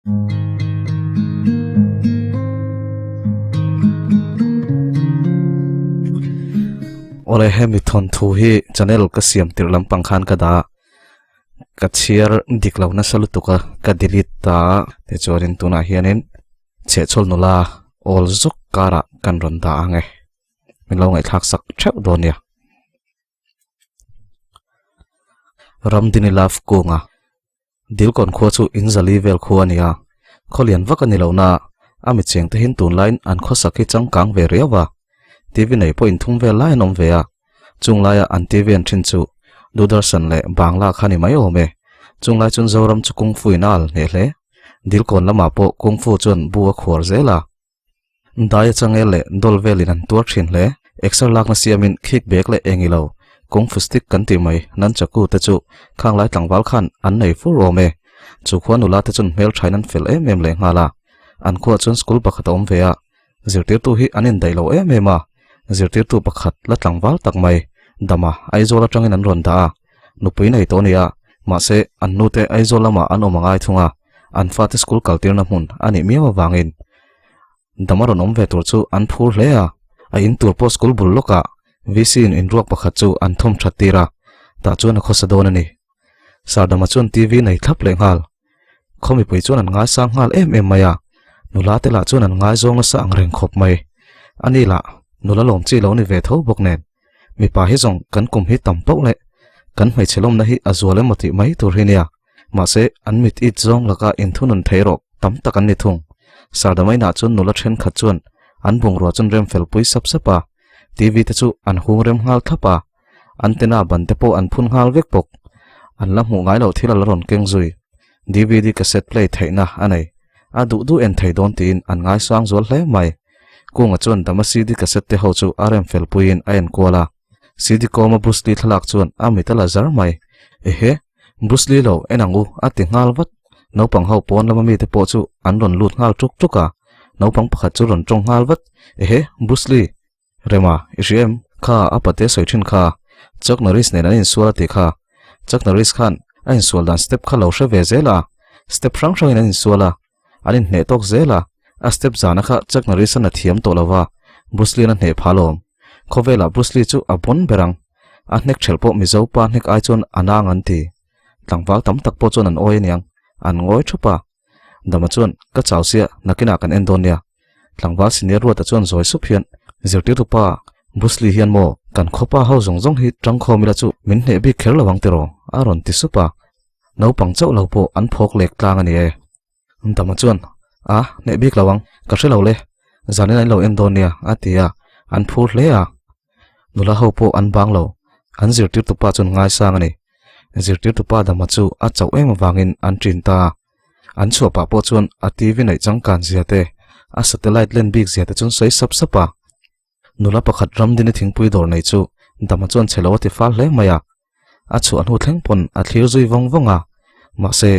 Awle hemi thawnthu hi channel ka siam tirh lampang khan ka dah a ka chhiar dik lo nasa lutuk a ka delete ta a tichuanin tunah hianin chhehchhawl nula awl zawk karah kan rawn dah ang e min lo ngaihthlak sak theuh dawn nia. Ramdini love kunga Dilkawn khua chu in zali vel khua a ni a, khaw lian vak a ni lo na, a mi cheng te hin tunlaiin an khawsak hi changkang ve riau a, TV nei pawh inthum vel lai an awm ve a, chung laia an TV an thin chu Doordarshan leh Bangla kha ni mai awm e, chung lai chuan Zoram chu Kung Fu in a al hneh hle, Dilkawn lamah pawh Kung Fu chuan bu a khuar zel a. Dai atanga leh dawl velin an tuar thin hle. Exer lakna siamin khik bag leh eng ilo, kung fu stick kan tih mai, nunchaku te chu khang lai tlangval khan an nei fur awm e. Chu khua nula te chuan hmel thain an fel em em leh nghal a. An khuaah chuan school pakhat a awm ve a, zirtirtu hi an indaih lo em em a. Zirtirtu pakhat la tlangval tak mai, dama Aizawl atangin an rawn dah a, nupui nei tawh a ni a, mahse an nute Aizawl lamah an awm a ngai thung a, an fate school kaltirna hmun a nih miau avangin dam a rawn awm ve tur chu an phur hle a, a in tur pawh school bul lawkah VC in inruak pakhat chu an thawm that tir a, tah chuan a khawsa dawn a ni. Sardama chuan TV nei thlap leh nghal. Khaw mipui chuan an ngaisang nghal em em mai a, nula te lah chuan an ngaizawng nasa ang reng khawp mai. Ani lah nula lawm chi lo ni ve tho bawk nen. Mipa hi zawng kan kum hi tam pauh leh kan hmeichhe lawmna hi a zual emaw tih mai tur hi nia. Mahse, an mit it zawng laka inthunun thei rawh tam tak an ni thung. Sardamainah chuan nula thenkhat chuan an bungrua chuan rem fel pui sap sap a, TV te chu an hung rem nghal thlap a, antenna ban te pawh an phun nghal vek bawk. An la hmuh ngai loh thil a la rawn keng zui. DVD cassette play theihna a nei. A duh duh en thei dawn tiin an ngaisang zual hle mai. Kunga chuan Dama CD cassette te ho chu a rem fel puiin a en kual a. CD kawma Bruce Lee thlalak chuan a mit a la zar mai. Ehe! Bruce Lee lo en ang u a ti nghal vat. Naupang ho pawn lama mite pawh chu an rawn lut nghal tuk tuk a. Naupang pakhat chu rawn tawng nghal vat. Ehe! Bruce Lee! Rema, i hria em? Kha a pate sawi thin kha. Chuck Norris nen an insual a ti kha. Chuck Norris khan a insual dan step kha lo hre ve zel a. Step hrang hrangin an insual a. An inhneh tawk zel a. A step zana kha Chuck Norris an a thiam tawh lo va, Bruce Lee an a hneh phah alawm. Khawvelah Bruce Lee chu a pawn ber ang. A hnek thelh pawh Mizo pa hnek ai chuan a nang an ti. Tlangval tam tak pawh chuan an awi aniang. An ngawi thup a. Dama chuan, Ka chau sia, nakinah kan en dawn nia. Tlangval senior Ruata chuan zawi sup hian, Zirtirtu pa, Bruce Lee hian maw, kan khawpa ho zawng zawng hi tangkhawm ila chu min hneh bik kher lo ang tiraw? a rawn ti sup a. Naupang chauh lo pawh an phawk lek tlang a ni e. Dama chuan, A, hneh bik lo ang, ka hre lo le. Zanin an lo en dawn nia, a ti a, an phur hle a. Nula ho pawh an bang lo, an zirtirtu pa chuan ngaisang a ni. Zirtirtu pa Dama chu a chauh em avangin an ṭin ta a. An chhuah pah pawh chuan a TV neih changkan zia te, a satellite len bik zia te chuan sawi sap sap a. Nula pakhat Ramdini thingpui dawr nei chu Dama chuan chhe lo a ti fal hle mai a. A chhuah hnu thleng pawn a thlir zui vawng vawng a, mahse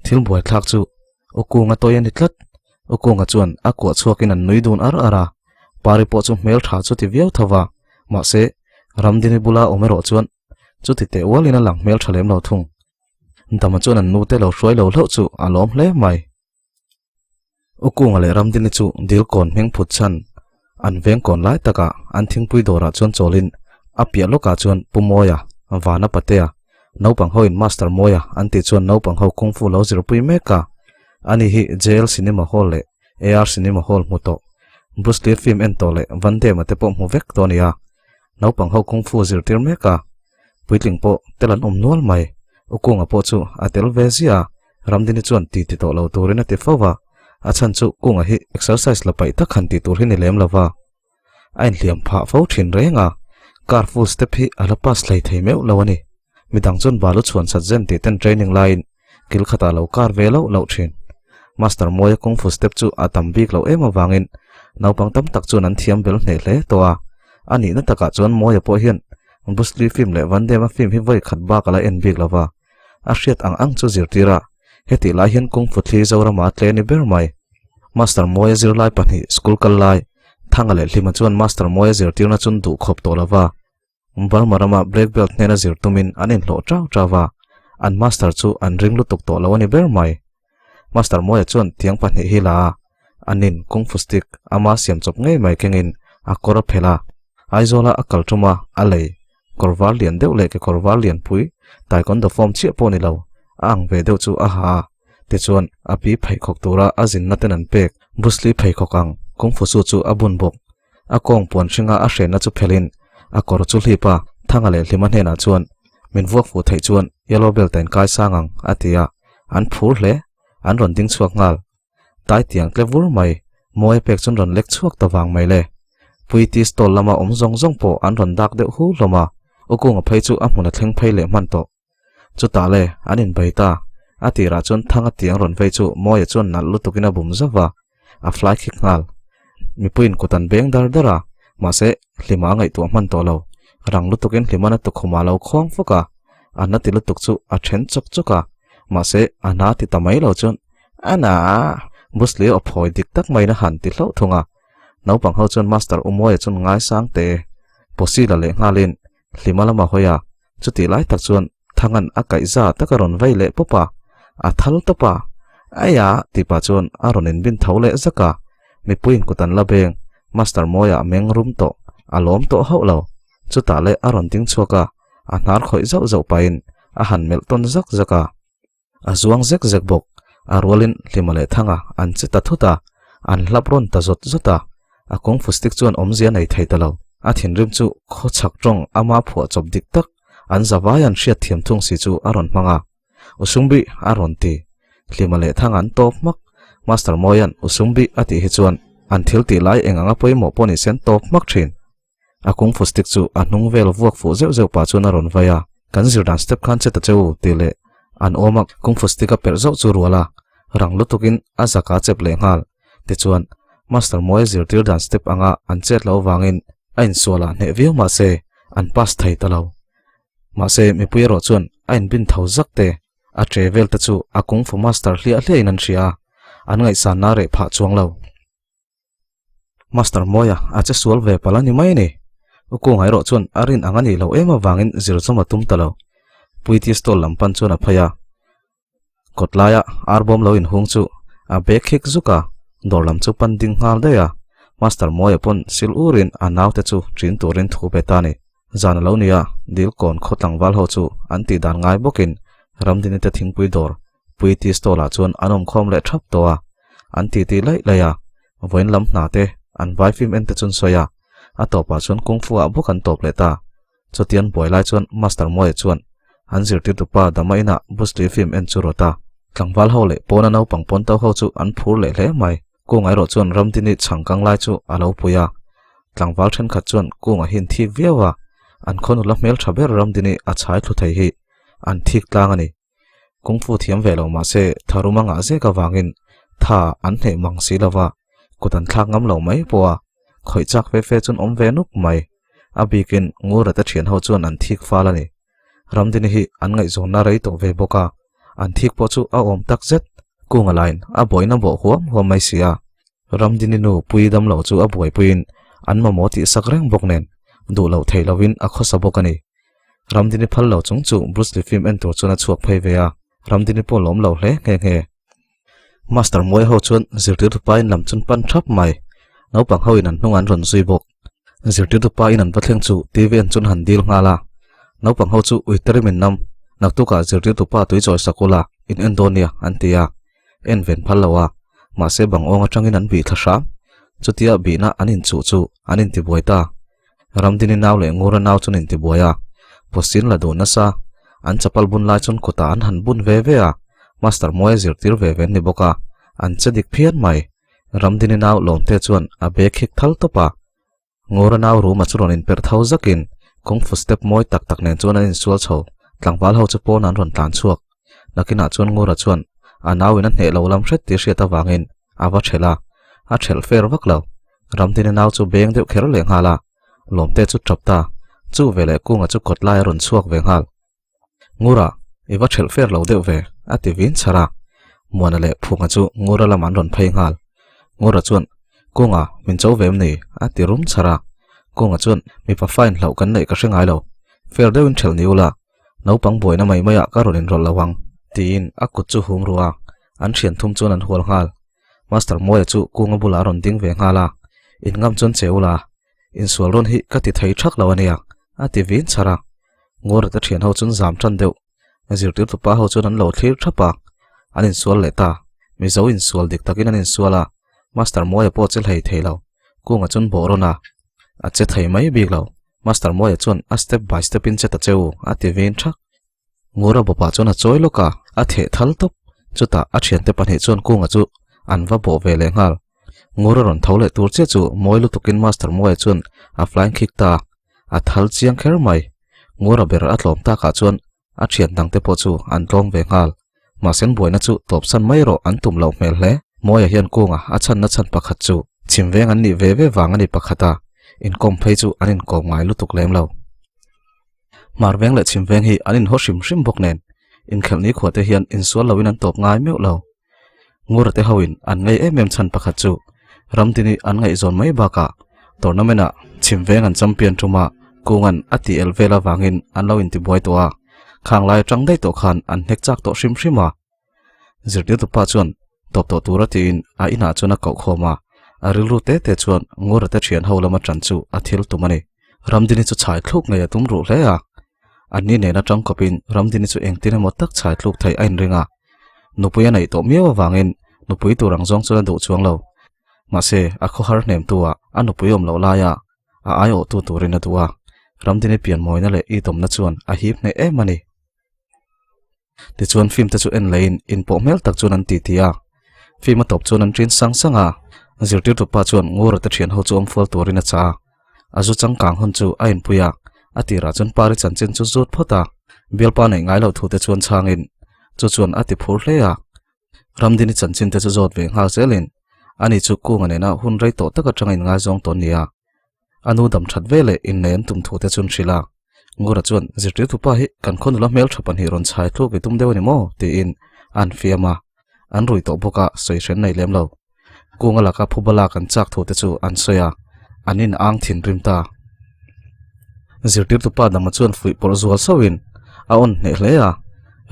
thil buaithlak chu Ukunga tawi a ni tlat. Ukunga chuan a kuah chhuakin an nui dun ar ar a, Pari pawh chu hmel tha chu ti viau tho va, mahse Ramdini bula awm erawh chuan chuti teh ualin a lang hmel tha lem lo thung. Dama chuan an nute lo hruai lo hlauh chu a lawm hle mai. Ukunga leh Ramdini chu dil kawn hming phut chhan an veng kawn lai takah an thingpui dawrah chuan chawlin a piah lawkah chuan Pu Mawia, Vana Patea, naupang hoin Master Mawia an tih chuan naupang ho kung fu lo zirpui mek a. Ani hi JL Cinema Hall leh AR Cinema Hall hmu tawh, Bruce Lee film en tawh leh Van Damme-a te pawh hmu vek tawh a ni a. Naupang ho kung fu zirtir mek a, puitling pawh tel an awm nual mai. Ukunga pawh chu a tel ve ziah a. Ramdini chuan ti ti tawh lo turin a ti fo va, a chhan chu Kunga hi exercise la paih tak han tih tur hi ni lem lo va. A inhliam phah fo thin reng a, car full step hi a la pass hlei thei meuh lo a ni. Midang chuan balu chhuan sat zen tih ten training laiin kil khatah lo kar ve loh loh thin. Master Mawia kung fu step chu a tam bik loh em avangin naupang tam tak chuan an thiam bel hneh hle tawh a. A nihna takah chuan Mawia pawh hian Bruce Lee film leh Van Damme-a film hi vawi khat bak a la en bik lo va. A hriat ang ang chu zirtir a, hetih lai hian kung fu thli Zorama a tle ni ber mai. Master Mawia zirlai pahnih school kal lai, Thanga leh Hlima chuan Master Mawia zirtirna chun duh khawp tawh lo va, Burma rama black belt hnena zir tumin an inhlawh chau chau va, an master chu an ring lutuk tawh lo a ni ber mai. Master Mawia chuan tiang pahnih hi la a, anin kung fu stick ama siam chawp ngei mai kengin a kawr a phelh a. Aizawla a kal tum a, a lei kawr var lian deuh leh kekawr var lian pui taekwondo form chiah pawh ni lo a ang ve deuh chu a ha a. Tichuan a pi pheikhawk tura a zinna ten an pek Bruce Lee pheikhawk ang kung fu su chu a bun bawk. A kawng puan hringa a hrenna chu phelhin a kawr chu hlip a, Thanga leh Hlima hnenah chuan, Min vuak fuh theih chuan yellow belt a inkai sang ang, a ti a. An phur hle. An rawn ding chhuak nghal. Tai tiang tle vur mai, mawi pek chuan rawn lek chhuak ta vang mai le. Puiti stall lama awm zawng zawng pawh an rawn dak deuh hu hlawm a, U Kunga phei chu a hmun a thleng phei leh hman tawh. Chutah le, an inbei ta. A tirah chuan Thanga tiang rawn vei chu Mawia chuan nalh lutukin a bum zauh va, a fly khik nghal. Mipuiin kut an beng dar dar a, mahse Hlima a ngaihtuah hman tawh lo. Rang lutukin Hliman a tukhumah a lo khawng fawk a, a na ti lutuk chu a then chawk chawk a, mahse a na ti ta mai lo chuan A na! Bruce Lee aw phawi dik tak maiin a han ti hlauh thung a. Naupang ho chuan Master Umawi chuan ngaisang te, Posi la leh nghalin Hlima lama hawi a, chutih lai tak chuan Thangan a kaih za tak a rawn vei leh pawp a, a thal tawp a, Aia! tih pah chuan a rawn inbin tho leh zak a, mipuiin kut an la beng, Master Mawia a meng rum tawh, a lawm tawh hauh lo. Chutah leh a rawn ding chhuak a, a hnar khawih zauh zauh pahin a han melh tawn zak zak a. A zuang zek zek bawk. A rualin Hlima leh Thanga an che ta thut a, an hlap rawn ta zawt zawt a. A kung fu stick chuan awmzia nei thei ta lo. A thinrim chu khaw chhak tawng ama phuah chawp dik tak an zavai an hriat thiam thung si chu a rawn hmang a. Usumbi a rawn ti. Hlima leh Thanga an tawp hmak. Master Mawia'n Usumbi a tih hi chuan an thil tih lai eng anga pawimawh pawh ni sen tawp hmak thin. A kung fu stick chu a hnung vel vuak fuh zeuh zeuh pah chuan a rawn vai a, Kan zir dan step khan che ta che u, tih leh an awm a kung fu stick a perh zauh chu rual a, rang lutukin a zaka chep leh nghal. Tichuan, Master Mawia zirtir dan step anga an chet loh avangin a insual ah hneh viau mahse an pass thei ta lo. Mahse, mipui erawh chuan a inbin tho zak te, a che vel te chu a kung fu master hliah hliahin an hria a, an ngaihsanna reh phah chuang lo. Master Mawia a che sual ve palh a ni mai a ni. U Kunga erawh chuan a rin ang a nih loh em avangin zir chawm a tum ta lo. Puiti stall lam pan chuan a phei a. Kawt laia arbawm lo inhung chu a bag khik zuk a, dawr lam chu pan ding nghal daih a. Master Mawia pawn sil urin a naute chu ṭin turin thu pe ta a ni. Zan a lo ni a, Dilkawn khaw tlangval ho chu an tih dan ngai bawkin Ramdini te thingpui dawr Puiti stall ah chuan an awm khawm leh thap tawh a, an titi laih laih a, vawiin lam hna te an vai film en te chuan sawi a, a tawpah chuan kung fu ah bawk an tawp leh ta. Chutian buai lai chuan Master Mawia chuan an zirtirtu pa Dama inah Bruce Lee film en chu rawt a, tlangval ho leh pawna naupang pawn to ho chu an phur leh hle mai. Kung erawh chuan Ramdini chhangkang lai chu a lo pui a, tlangval thenkhat chuan Kunga hi an thik viau a, an khaw nula hmeltha ber Ramdini a chhai thlu thei hi an thik tlang a ni. Kung fu thiam ve lo mah se tharum a ngah zek avangin tha an hneh mang si lo va, kut an thlak ngam lo mai pawh a, khawih chak fe fe chuan awm ve nuk mai. A bikin Ngura te thian ho chuan an thik fal a ni. Ramdini hi an ngaihzawnna rei tawh ve bawk a, an thik pawh chu a awm tak zet. Kunga lain a buaina bawh huam huam mai si a, Ramdini nu pui dam lo chu a buaipuiin an mamawh tih sak reng bawk nen duh loh theih lovin a khawsa bawk a ni. Ramdini phal lo chung chu Bruce Lee film en tur chuan a chhuak phei ve a, Ramdini pawh lawm lo hle nghe nghe. Master Muai ho chuan zirtirtu pa in lam chun pan thap mai. Naupang ho in an hnung an rawn zui bawk. Zirtirtu pa in an va thleng chu TV an chun han dil nghal a. Naupang ho chu uiterim in nam, naktukah zirtirtu pa tui chawi sak ula in en dawn nia an ti a. En ven phal lo a, mahse bang awng atangin an bih thla hram. Chutia bihna an inchuh chu an intibuai ta. Ramdini nau leh Ngura nau chuan intibuai a, Pawsin la duh nasa. An chapal bun lai chuan kutah an han bun ve ve a, Master Mawia zirtir ve ve an ni bawk a, an che dik phian mai. Ramdini nau Lawmte chuan a bag khik thal tawp a. Ngura nau Ruma chu rawn inperh tho zakin Kung Fu step mawi tak tak nen chuan an insual chho. Tlangval ho chu pawn an rawn tlan chhuak. Nakinah chuan Ngura chuan a nauin a hneh lo lam hret tih hriat avangin a va ṭhelh a, a ṭhelh fair vak lo. Ramdina nau chu beng deuh kher leh nghal a, Lawmte chu ṭap ta. Chu veleh Kunga chu kawt lai a rawn chhuak ve nghal. Ngura, i va ṭhelh fair lo deuh ve, a ti vin chhar a. Muana leh Phunga chu Ngura lam an rawn phei nghal. Ngura chuan, Kunga, min cho ve em ni? a ti rum chhar a. Kunga chuan, Mipa fine hlauh kan neih ka hre ngai lo. Fair deuhin ṭhelh ni ula, naupang buaina mai maiah ka rawn inrawlh lo ang, tiin a kut chu hum ruh a. An thian thum chuan an hual nghal. Master Mawia chu kunga bulah a rawn ding ve nghal a, In ngam chuan che ula, insual rawn hi ka ti thei thak lo ania, a ti vin chhar a. Ngawrata thian ho chuan zam tan deuh. Zirtirtu pa ho chuan an lo thlir thap a, an insual leh ta. Mizo insual dik takin an insual a, Master Mawia pawh che hlei thei lo. Kunga chuan bawh rawn a, a che thei mai bik lo. Master Mawia chuan a step by step in che ta che u, a ti vin thak. Ngura bawpah chuan a chawi lawk a, a theh thal tawp. Chutah a thiante pahnih chuan Kunga chu an va bawh ve leh nghal. Ngura rawn tho leh tur chiah chu mawi lutukin Master Mawia chuan a flying kick ta a, a thal chiang kher mai. Ngura ber a tlawm takah chuan a thian dangte pawh chu an tlawm ve nghal. Mahse an buaina chu tawpsan mai erawh an tum loh hmel hle. Mawia hian Kunga a chhanna chhan pakhat chu chhim veng an nih ve ve vang a ni pakhat a, inkawm phei chu an inkawm ngai lutuk lem lo. Hmar veng leh chhim veng hi an inhaw hrim hrim bawk nen, inkhelh ni khuate hian insual loin an tawp ngai meuh lo. Ngurate hoin an ngei em em chhan pakhat chu Ramdini an ngaihzawn mai bakah tournament-ah chhim veng an champion ṭuma Kunga'n a tih el vel avangin an lo intibuai tawh a, khang lai aṭang daih tawh khan an hnek chak tawh hrim hrim a. Zirtirtu pa chuan tawp tawh tura tiin a inah chuan a koh khawm a, a rilru te te chuan Ngurate ṭhian ho lama ṭan chu a thil tum a ni. Ramdini chu chhai thluk ngei a tum ruh hle a, anni nena ṭang kawpin Ramdini chu engtin emaw tak chhai thluk theih a inring a. Nupui a neih tawh miau avangin nupui tur ang zawng chuan a duh chuang lo. Mahse, a khawhar hnemtu ah a nupui awm loh laia a aiawhtu turin a duh a, Ramdini pianmawina leh itawmna chuan a hip hneh em a ni. Tichuan film te chu en leiin inpawh hmel tak chuan an titi a, film a tawp chuan an ṭin sang sang a, zirtirtu pa chuan Ngura te ṭhian ho chu awm fual turin a chah a, a zu changkang hun chu a inpui a, a tirah chuan Pari chanchin chu zut phawt a, bialpa neih ngai loh thu te chuan chhangin chu chuan a ti phur hle a, Ramdini chanchin te chu zawt ve nghal zelin ani chu Kunga nena hun rei tawh tak aṭanga inngaizawng tawn nia. A nu dam that ve leh innei an tum thu te chuan hrilh a. Ngura chuan, Zirtirtu pa hi kan khaw nula hmeltha pahnih rawn chhai thluk i tum deuh a ni maw? tiin an fiam a. An rui tawh bawk a, sawi hren nei lem lo. Kunga laka phuba lak an chak thu te chu an sawi a, an in ang thinrim ta. Zirtirtu pa dama chuan fuih pawlh zual sauhin a awn hneh hle a.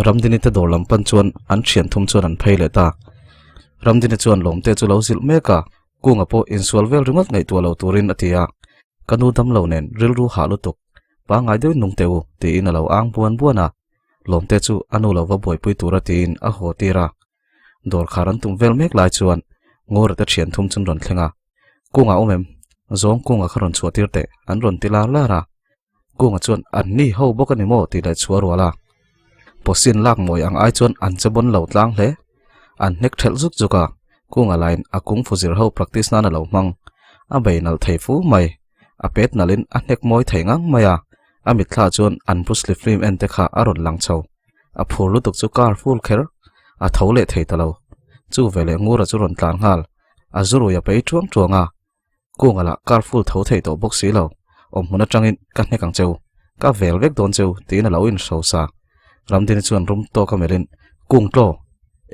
Ramdini te dawr lam pan chuan an thian thum chuan an phei leh ta. Ramdini chuan lawmte chu lo zilh mek a. Kunga pawh insual vel ringawt ngaihtuah lo turin a ti a, Ka nu dam lo nen rilru hah lutuk, pangngai deuhin nung teh u, tiin a lo ang buan buan a. Lawmte chu a nu lo va buaipui tura tiin a haw tir a. Dawr khar an tum vel mek lai chuan Ngawra te thian thum chun rawn thleng a, Kunga awm em? Zawng Kunga kha rawn chhuah tir teh, an rawn ti lar lar a. Kunga chuan an ni ho bawk a ni maw tih leh chhuah rual a. Pawsin lak mawi ang ai chuan an che bawn lo tlang hle. An hnek thelh zuk zuk a, Kunga lain a kung fu zir ho practice nan a lo hmang. A bei nalh thei fu mai. A pet nalhin a hnek mawi thei ngang mai a, a mitthla chuan an Bruce Lee film en te kha a rawn lang chho. A phur lutuk chu car full kher a tho leh thei ta lo. Chu veleh Ngura chu rawn tlan nghal. A zurui a pei tuang tuang a. Kunga lah car full tho thei tawh bawk si lo, awm hmun atangin ka hnek ang cheu, ka vel vek dawn cheu tiin a lo inhrosa. Ramdini chuan rum tawk a melhin, Kung tlaw,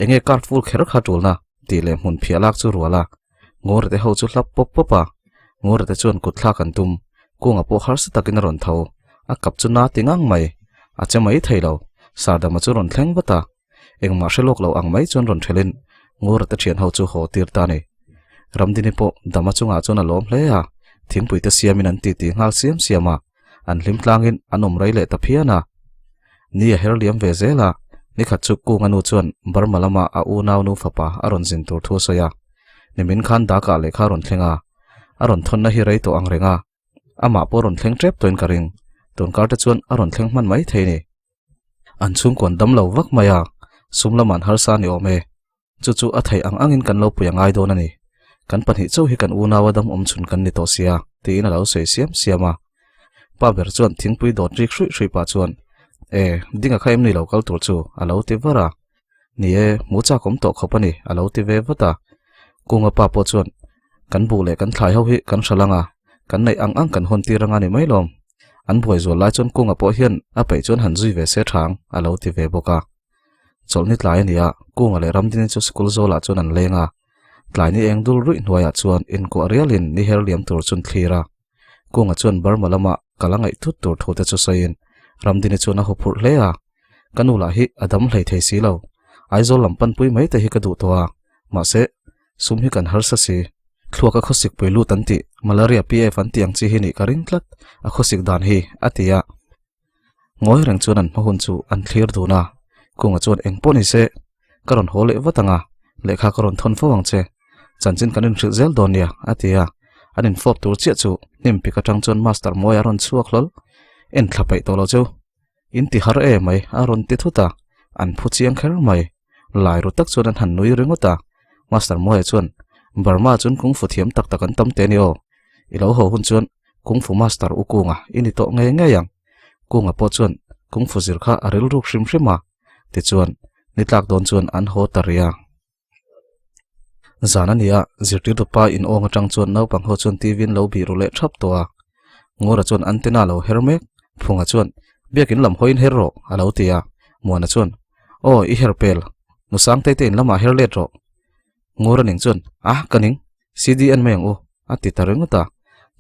enge car full kher kha tulna? tih leh hmun phiah lak chu rual a. Ngurate ho chu hlap pawp pawp a, Ngurate chuan kut thlak an tum, Kunga pawh harsa takin a rawn tho, a kap chu na ti ngang mai, a che mai thei lo, Sardama chu rawn thleng vat a. Engmah hre lawk lo ang mai chuan rawn thelin Ngurate thian ho chu haw tir ta a ni. Ramdini pawh dama chungah chuan a lawm hle a, thingpui te siamin an titi nghal siam siam a, an hlim tlangin an awm rei leh ta phian a. Ni a her liam ve zel a, nikhat chu Kunga nu chuan Burma lama a unau nu fapa a rawn zin tur thu a sawi a. Nimin khan Dakah lehkha a rawn thleng a, a rawn thawnna hi rei tawh ang reng a, amah pawh a rawn thleng tep tawhin ka ring, tunkar te chuan a rawn thleng hman mai thei a ni. An chhungkuan dam lo vak mai a, sum lamah an harsa a ni awm e. Chu chu a theih ang angin kan lo pui a ngai dawn a ni. Kan pahnih chauh hi kan unaua dam awm chhun kan ni tawh sia, tiin a lo sawi siam siam a. Pa ber chuan thingpui dawt rik hruih hruih pah chuan, E, dinga kha em ni lo kal tur chu, a lo ti var a. Ni e, hmu chak awm tawh khawp a ni, a lo ti ve vat a. Kunga pa pawh chuan, Kan buh leh kan thlai ho hi kan hra lang a, kan neih ang ang kan hawn tir anga ni mai lawm. An buai zual lai chuan Kunga pawh hian a peih chuan han zui ve se thang, a lo ti ve bawk a. Chawlhni tlai a ni a, Kunga leh Ramdini chu sikul zawlah chuan an leng a. Tlaini eng dul ruih hnuaiah chuan inkuah rialin ni her liam tur chuan thlir a. Kunga chuan Burma lama kal a ngaih thut tur thu te chu sawiin Ramdini chuan a huphurh hle a. Ka nu lah hi a dam hlei thei si lo. Aizawl lam panpui mai te hi ka duh tawh a, mahse, sum hi kan harsa si. Thluak a khawsik pui lut an tih, Malaria PF an tih ang chi hi nih ka ring tlat, a khawsik dan hi, a ti a. Ngawi reng chuan an hma hun chu an thlir dun a, Kunga chuan eng pawh ni se, ka rawn haw leh vat ang a, lehkha ka rawn thawn fo ang che, chanchin kan inhrilh zel dawn nia, a ti a. An infawp tur chiah chu hnim pik atang chuan Master Mawia a rawn chhuak hlawl, En thla peih tawh lo chu. In ti har e mai, a rawn ti thut a, an phu chiang kher mai. Lai ru tak chuan an han nui ringawt a, Master Mawia chuan, Burma chuan kung fu thiam tak tak an tam te ni aw. I lo haw hun chuan Kung Fu Master U Kunga i ni tawh ngei ngei ang. Kunga pawh chuan Kung Fu zir kha a rilruk hrim hrim a, tichuan ni tlak dawn chuan an haw ta rih a. Zan a ni a, zirtirtu pa in awng atang chuan naupang ho chuan TV an lo bih ru leh thap tawh a. Ngawra chuan antenna a lo her mek, Phunga chuan, Biakin lam hawiin her rawh, a lo ti a. Muana chuan, Aw, i her pel, Nusangtei te in lamah her let rawh. Ngawra ning chuan, Ah, ka ning, CD en mai ang u, a ti ta ringawt a.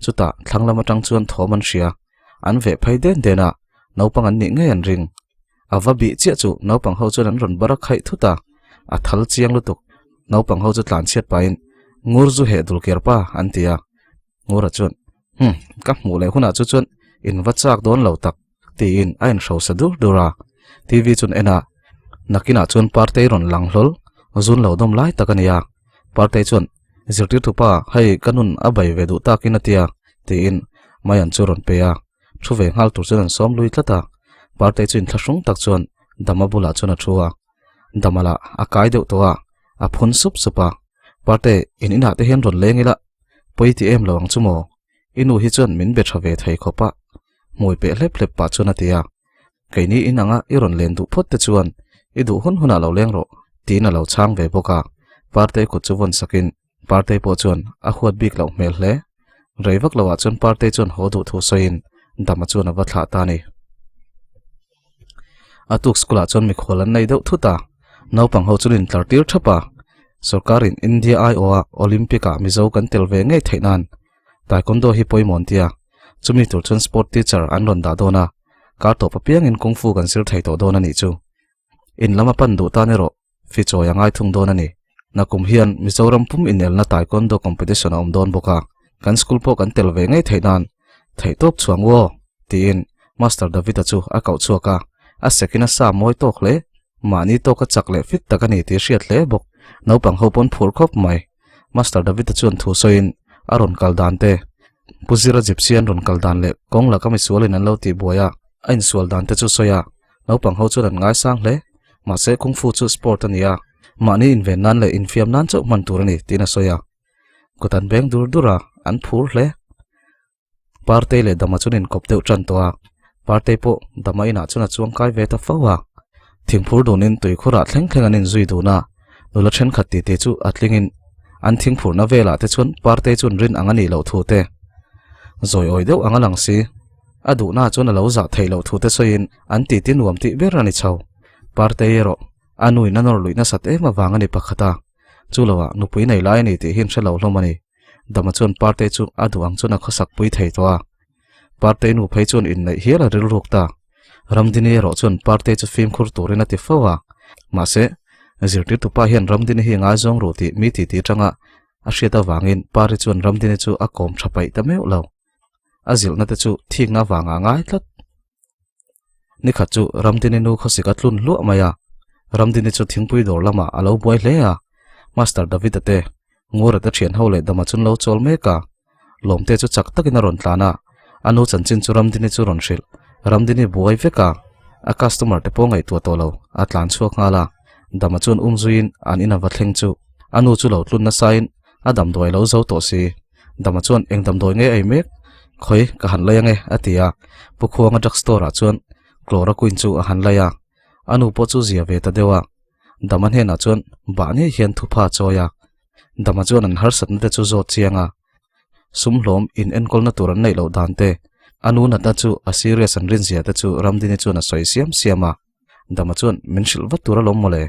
Chutah thlang lam atang chuan thawm an hria. An veh phei den den a, naupang an nih ngei an ring. A va bih chiah chu naupang ho chuan an rawn bar a khaih thut a, a thal chiang lutuk. Naupang ho chu tlan chhiat pahin, Ngur zu heh dul ker pa, an ti a. Ngura chuan, Hum, ka hmuh leh hunah chu chuan in va chak dawn lo tak, tiin a inhrosa dur dur a. TV chuan en a, nakinah chuan Partei rawn lang hlawl, zun lo dawm lai tak a ni a. Partei chuan, Zirtirtu pa, hei ka nun a bai ve duh takin a tia, tiin Mayan chu rawn pe a. Thu ve nghal tur chuan an sawm lui tlat a. Partei chu inthlahrung tak chuan Dama bulah chuan a thu a. Dama lah a kai deuh tawh a, a phun sup sup a. Parte, in inah te hian rawn leng ila, pawi ti em lo ang chu maw? I nu hi chuan min be tha ve thei khawp a, hmui peh hlep hlep pah chuan a ti a. Keini in anga i rawn len duh phawt te chuan i duh hun hunah lo leng rawh, tiin a lo chhang ve bawk a. Partei kut chu vawn sakin Partei pawh chuan a huat bik loh hmel hle. Rei vak loah chuan Partei chuan haw duh thu sawiin Dama chuan a va thlah ta a ni. A tuk school ah chuan mikhual an nei deuh thut a, naupang ho chuan intlar tir thap a. Sorkarin India aiawha Olympic ah Mizo kan tel ve ngei theih nan Taekwondo hi pawimawh an ti a, chumi tur chuan sport teacher an rawn dah dawn a, kar tawp apiangin kung fu kan zir thei tawh dawn a nih chu. In lama pan duh tan erawh fi chawi a ngai thung dawn a ni. Nakum hian Mizoram pum inelna Taekwondo competition a awm dawn bawk a, kan school pawh kan tel ve ngei theih nan theihtawp chhuang u aw, tiin Master David-a chu a koh chhuak a, a sekin a sa mawi tawk hle. Mahni tawka chak leh fit tak a ni tih hriat hle bawk. Naupang ho pawn phur khawp mai. Master David-a chuan thu sawiin a rawn kal dan te, Pu Zira Gypsy an rawn kal dan leh kawng laka misualin an lo tihbuai a, a insual dan te chu sawi a. Naupang ho chuan an ngaisang hle. Mahse Kung Fu chu sport a ni a, mahni inven nan leh infiam nan chauh hman tur a ni tiin a sawi a. Kut an beng dur dur a, an phur hle. Partei leh Dama chuan inkawp deuh tan tawh a, Partei pawh Dama inah chuan a chuang kai ve ta fo a. Thingphur dunin tuikhurah thleng thleng an inzui dun a, nula thenkhat titi chu a tlingin an thingphurna velah te chuan Partei chuan rin ang a nih loh thu te zawi awi deuh ang a lang si. A duhna chuan a lo zah theih loh thu te sawiin an titi nuam tih ber a ni chho. Partei erawh a nuin a nawr luih nasat em avang a ni pakhat a, chu loah nupui nei lai a ni tih hi an hre lo hlawm a ni. Dama chuan Partei chu a duh ang chuan a khawsak pui thei tawh a. Partei nu phei chuan inneih hial a rilruk ta. Ramdini erawh chuan Partei chu fimkhur turin a ti fo a. Mahse, zirtirtu pa hian Ramdini hi ngaizawng ruh tih mi titi atanga a hriat avangin Pari chuan Ramdini chu a kawm tha paih ta meuh lo. A zilhna te chu thikna avanga ngai tlat. Nikhat chu Ramdini nu khawsik a tlun hluah mai a, Ramdini chu thingpui dawr lamah a lo buai hle a, Master David-a te, Ngura te thian ho leh Dama chun lo chawl mek a, Lawmte chu chak takin a rawn tlan a, a nu chanchin chu Ramdini chu rawn hrilh. Ramdini buai vek a, a customer te pawh ngaihtuah tawh lo, a tlan chhuak nghal a, Dama chuan um zuiin an in a va thleng chu a nu chu lo tlun nasain a damdawi a lo zo tawh si. Dama chuan eng damdawi nge ei mek? Khawi, ka han lei ange, a ti a. Pu Khuanga drug store ah chuan chloroquine chu a han lei a. A nu pawh chu zia ve ta deuh a. Dama hnenah chuan bah ngei hian thupha a chawi a. Dama chuan an harsatna te chu zawt chiang a. Sum hlawm in enkawlna tur an neih loh dan te, a nu natna chu a serious an rinzia te chu Ramdini chuan a sawi siam siam a. Dama chuan min hrilh vat tur alawm mawle,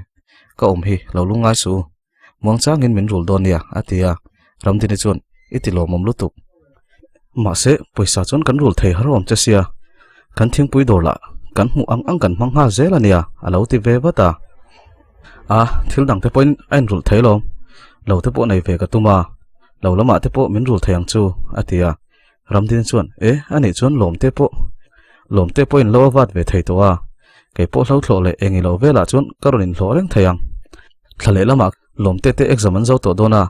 ka awm hi lo lungngai suh u. Muang changin min rul dawn nia, a ti a. Ramdini chuan, I ti lawmawm lutuk. Mahse, pawisa chuan kan rul thei har awm che sia. Kan thingpui dawr lah kan hmuh ang ang kan hmang nghal zel a nia, a lo ti ve vat a. A, thil dang te pawhin a inrulh thei lo. Lo te pawh nei ve ka tum a, lo lamah te pawh min rul thei ang chu, a ti a. Ramdin chuan, E, a nih chuan lawm te pawh, lawm te pawhin lo a vat ve thei tawh a. Kei pawh hlo thlawh leh eng ilo velah chuan ka rawn inhlawh reng thei ang. Thla leh lamah lawm te te exam an zo tawh dawn a,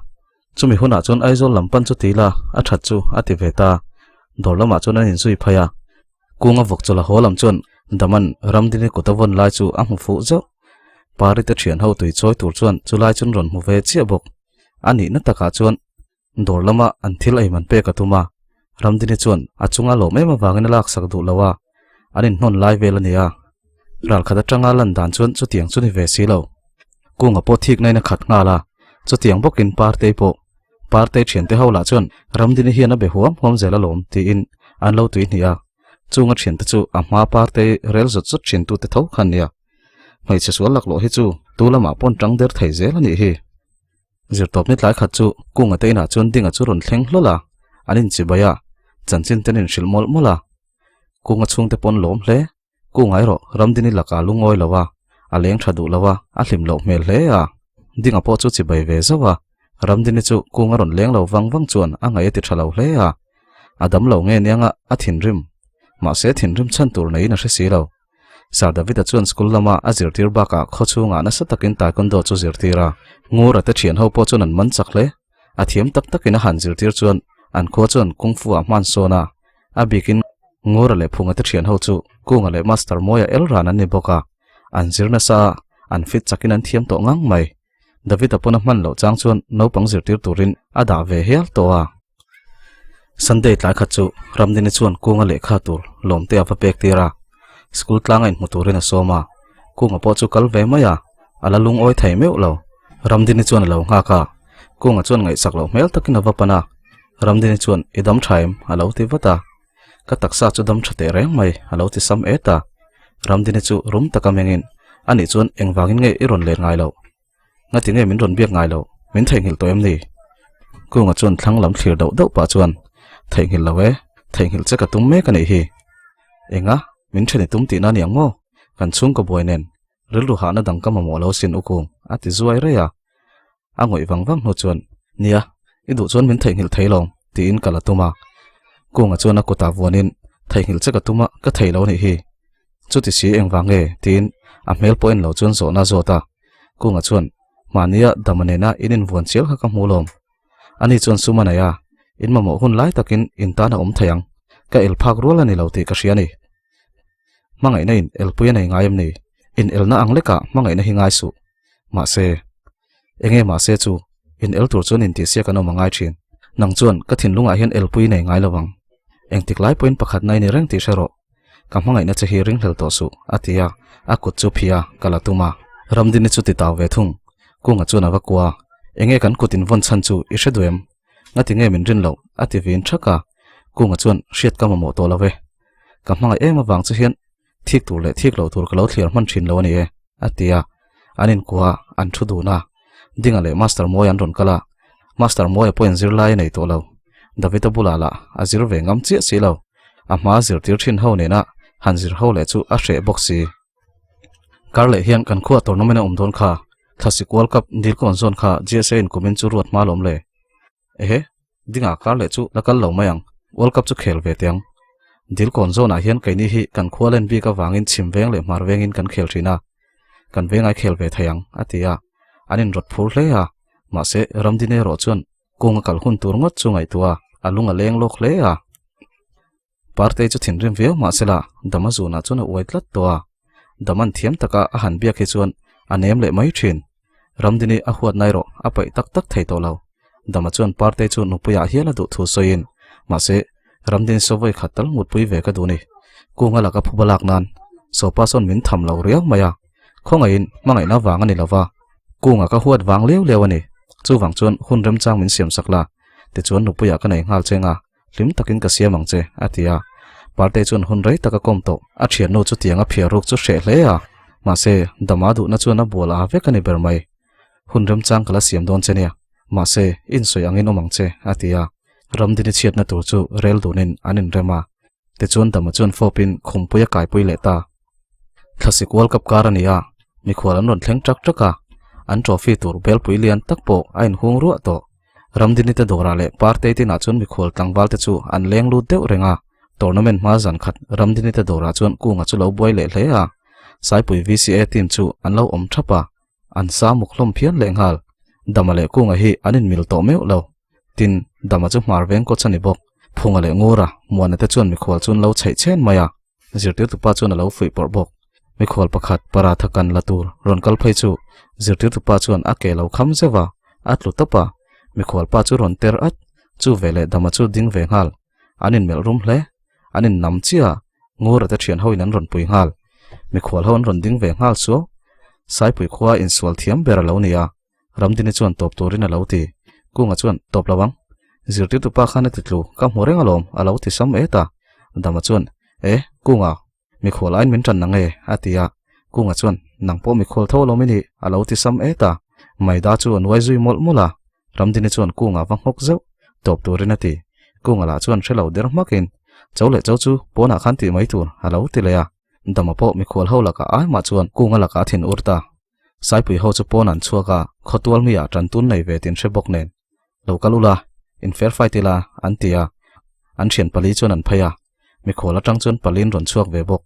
chumi hunah chuan Aizawl lam pan chu ti ila a that chu, a ti ve ta. Dawr lamah chuan an inzui phei a. Kunga vawk chawlh a haw lam chuan Daman Ramdini kut a vawn lai chu a hmu fuh zauh. Pari te thian ho tui chawi tur chuan chulai chuan rawn hmu ve chiah bawk. A nihna takah chuan dawr lama an thil ei man pek a tum a, Ramdini chuan a chunga lawm em avangin a laksak duh lo a, an inhnawn lai vel a ni a. Ralkhat atanga lan dan chuan chutiang chu ni ve si lo. Kunga pawh thikna in a khat nghal a, chutiang bawkin Partei pawh Partei thiante ho lah chuan Ramdini hian a be huam huam zel alawm tiin an lo tui hnih a, chunga thiante chu a hma Partei rel zawt zawt thin tute tho kha an nia. Hmeichhe sual laklawh hi chu tu lamah pawn tang der thei zel a nih hi. Zirtawpni tlai khat chu Kunga te inah chuan Dinga chu rawn thleng hlawl a, an inchibai a, chanchin te an inhrilh mawlh mawlh a. Kunga chhungte pawn lawm hle. Kunga erawh Ramdini lakah a lungawi lo a, a leng tha duh lo a, a hlim loh hmel hle a. Dinga pawh chu chibai ve zauh a, Ramdini chu Kunga rawn leng lo vang vang chuan a ngaih a ti tha lo hle a. A dam lo nge nianga a thinrim. Mahse thinrim chhan tur neiin a hre si lo. Sir David-a chuan school lama a zirtir bakah khaw chhungah nasa takin taekwondo chu zirtir a, Ngura te thian ho pawh chuan an man chak hle. A thiam tak takin a han zirtir chuan an khua chuan kung fu ah hman sawn a, a bikin Ngura leh Phunga te thian ho chu Kunga leh Master Mawia el ran an ni bawk a, an zir nasa a, an fit chakin an thiam tawh ngang mai. David-a pawn a hman loh chang chuan naupang zirtir turin a dah ve hial tawh a. Sunday tlai khat chu Ramdini chuan Kunga lehkha tur lawmte a va pek tir a, school tlanga inhmu turin a sawm a, Kunga pawh chu kal ve mai a, a la lungawi thei meuh lo. Ramdini chuan a lo nghak a, Kunga chuan ngaihsak loh hmel takin a va pan a, Ramdini chuan i dam tha em? a lo ti vat a, Ka taksa chu dam tha teh reng mai, a lo ti sam et a. Ramdini chu rum taka mengin, Anih chuan engvangin nge i rawn let ngai loh? Ngati nge min rawn biak ngai loh? Min theihnghilh tawh em ni? Kunga chuan thlang lam thlir dauh dauh pah chuan, Theihnghilh lo e, theihnghilh che ka tum mek a nih hi. Enga, min then i tum tihna a ni ang maw? Kan chhungkaw buai nen, rilru hahna dang ka mamawh lo sin u Kung, a ti zuai rei a. A ngawih vang vang hnu chuan, Nia, i duh chuan min theihnghilh thei lo, tiin ka la tum a. Kunga chuan a kutah vuanin, Theihnghilh che ka tum a, ka thei lo nih hi. Chuti si engvang nge? tiin a hmel pawh en lo chuan zawhna a zawt a. Kunga chuan, Mahnia dama nena in invuan chial kha ka hmu lawm. Ani chuan sum a nei a, in mamawh hun lai takin in tan a awm thei ang. Ka el phak rual a ni lo tih ka hria a ni. Hmangaihna in elpui a nei ngai em ni? In elna ang lekah hmangaihna hi ngai suh. Mahse, enge mahse chu, in el tur chuan intihsiak an awm a ngai thin. Nang chuan ka thinlungah hian elpui i nei ngai lo ang. Engtik lai pawhin pakhatna i ni reng tih hre rawh. Ka hmangaihna che hi ringhlel tawh suh, a ti a, a kut chu phih a, ka la tum a. Ramdini chu ti tau ve thung. Kunga chuan a va kua a, Enge kan kut invawn chhan chu i hre duh em? Ngati nge min rin loh? a ti vin thak a. Kunga chuan, Hriat ka mamawh tawh lo ve. Ka hmangaih em avang chu hian thik tur leh thik loh tur ka lo thliar hman thin lo a ni e, a ti a. An inkuah a, an thu dun a. Dinga leh Master Mawia an rawn kal a. Master Mawia pawhin zirlai a nei tawh lo. Davida bulah lah a zir ve ngam chiah si lo. A hma zirtir thin ho nena han zir ho leh chu a hreh bawk si. Kar leh hian kan khuaa tournament a awm dawn kha, Thlasik World Cup Dilkawn zawn kha GSA in kumin chu ruat hma lawm le. Ehe, Dinga kar leh chu la kal lo mai ang, World Cup chu khel ve teh ang. Dilkawn zawnah hian keini hi kan khua len bik avangin chhim veng leh hmar vengin kan khel thin a, kan vengai khel ve thei ang, a ti a. An inrawt phur hle a, mahse Ramdin erawh chuan kung a kal hun tur ngawt chu ngaihtuah a, a lung a leng lawk hle a. Partei chu thinrim viau mahsela Dama zunah chuan a uai tlat tawh a, Daman thiam taka a han biak hi chuan a nem leh mai thin. Ramdini a huat nai rawh a paih tak tak thei tawh lo. Dama chuan Partei chu nupuiah hial a duh thu sawiin, mahse, Ramdini saw vawi khat tal mutpui ve ka duh ni. Kunga laka phuba lak nan Sopa sawn min tham lo riau mai a, khawngaihin hmangaihna vang a ni lova, Kunga ka huat vang liau liau a ni. Chuvang chuan hun remchang min siam sak la, tichuan nupuiah ka nei nghal cheng a, Hlim takin ka siam ang che, a ti a. Partei chuan hun rei tak a kawm tawh. A thiannu chu tiang a phiar ruk chu hreh hle a. Mahse, Dama duhna chuan a bual a vek a ni ber mai. Hun remchang ka la siam dawn che nia. Mahse, insawi angin awm ang che, a ti a. Ramdini chhiatna tur chu rel dunin an inrem a. Tichuan Dama chuan fawpin khumpui a kaipui leh ta. Thlasik World Cup kar a ni a, mikhual an rawn thleng ṭak ṭak a. An trophy tur belpui lian tak pawh a inhung ruah tawh. Ramdini te dawrah leh Partei tinah chuan mikhual tlangval te chu an leng lut deuh reng a. Tournament hma zan khat Ramdini te dawrah chuan Kunga chu lo buai leh hle a. Saipui VCA team chu an lo awm thap a. An sa muk hlawm phian leh nghal. Dama leh Kunga hi an inmil tawh meuh lo. Tin, Dama chu hmar veng kawch a ni bawk. Phunga leh Ngura, Muana te chuan mikhual chu an lo chheih chhen mai a. Zirtirtupa chuan a lo fuih pawrh bawk. Mikhual pakhat paratha kan la tur rawn kal phei chu zirtirtupa chuan a ke lo kham zeuh a, a tlu tawp a. Mikhual pa chu rawn ter at, chu veleh Dama chu ding ve nghal. An inmelh rum hle. An innam chiah a, Ngura te thian hoin an rawn pui nghal. Mikhual ho an rawn ding ve nghal suau. Saipui khua insual thiam ber a lo ni a, Ramdini chuan tawp turin a lo ti. Kunga chuan, Tawp lo ang. Zirtirtu pa khan a ti tlu, ka hmu reng alawm, a lo ti sam et a. Dama chuan, E, Kunga, mikhual aiin min tan nang e, a ti a. Kunga chuan, Nang pawh mikhual tho alawm i nih, a lo ti sam et a. Maida chu a nuai zui mawlh mawlh a. Ramdini chuan Kunga va nghawk zeuh, tawp turin a ti. Kunga lah chuan hre lo der hmakin, Cho leh cho chu pawnah khan tih mai tur, a lo ti leh a. Dama pawh mikhual ho lakah ai mah chuan Kunga lakah a thin ur ta. Saipui ho chu pawn an chhuak a, khawtual mi ah tan tun nei ve tin hre bawk nen. Lo kal ula, in fair fight ila, an ti a. An thian pali chuan an phei a. Mikhual atang chuan paliin rawn chhuak ve bawk.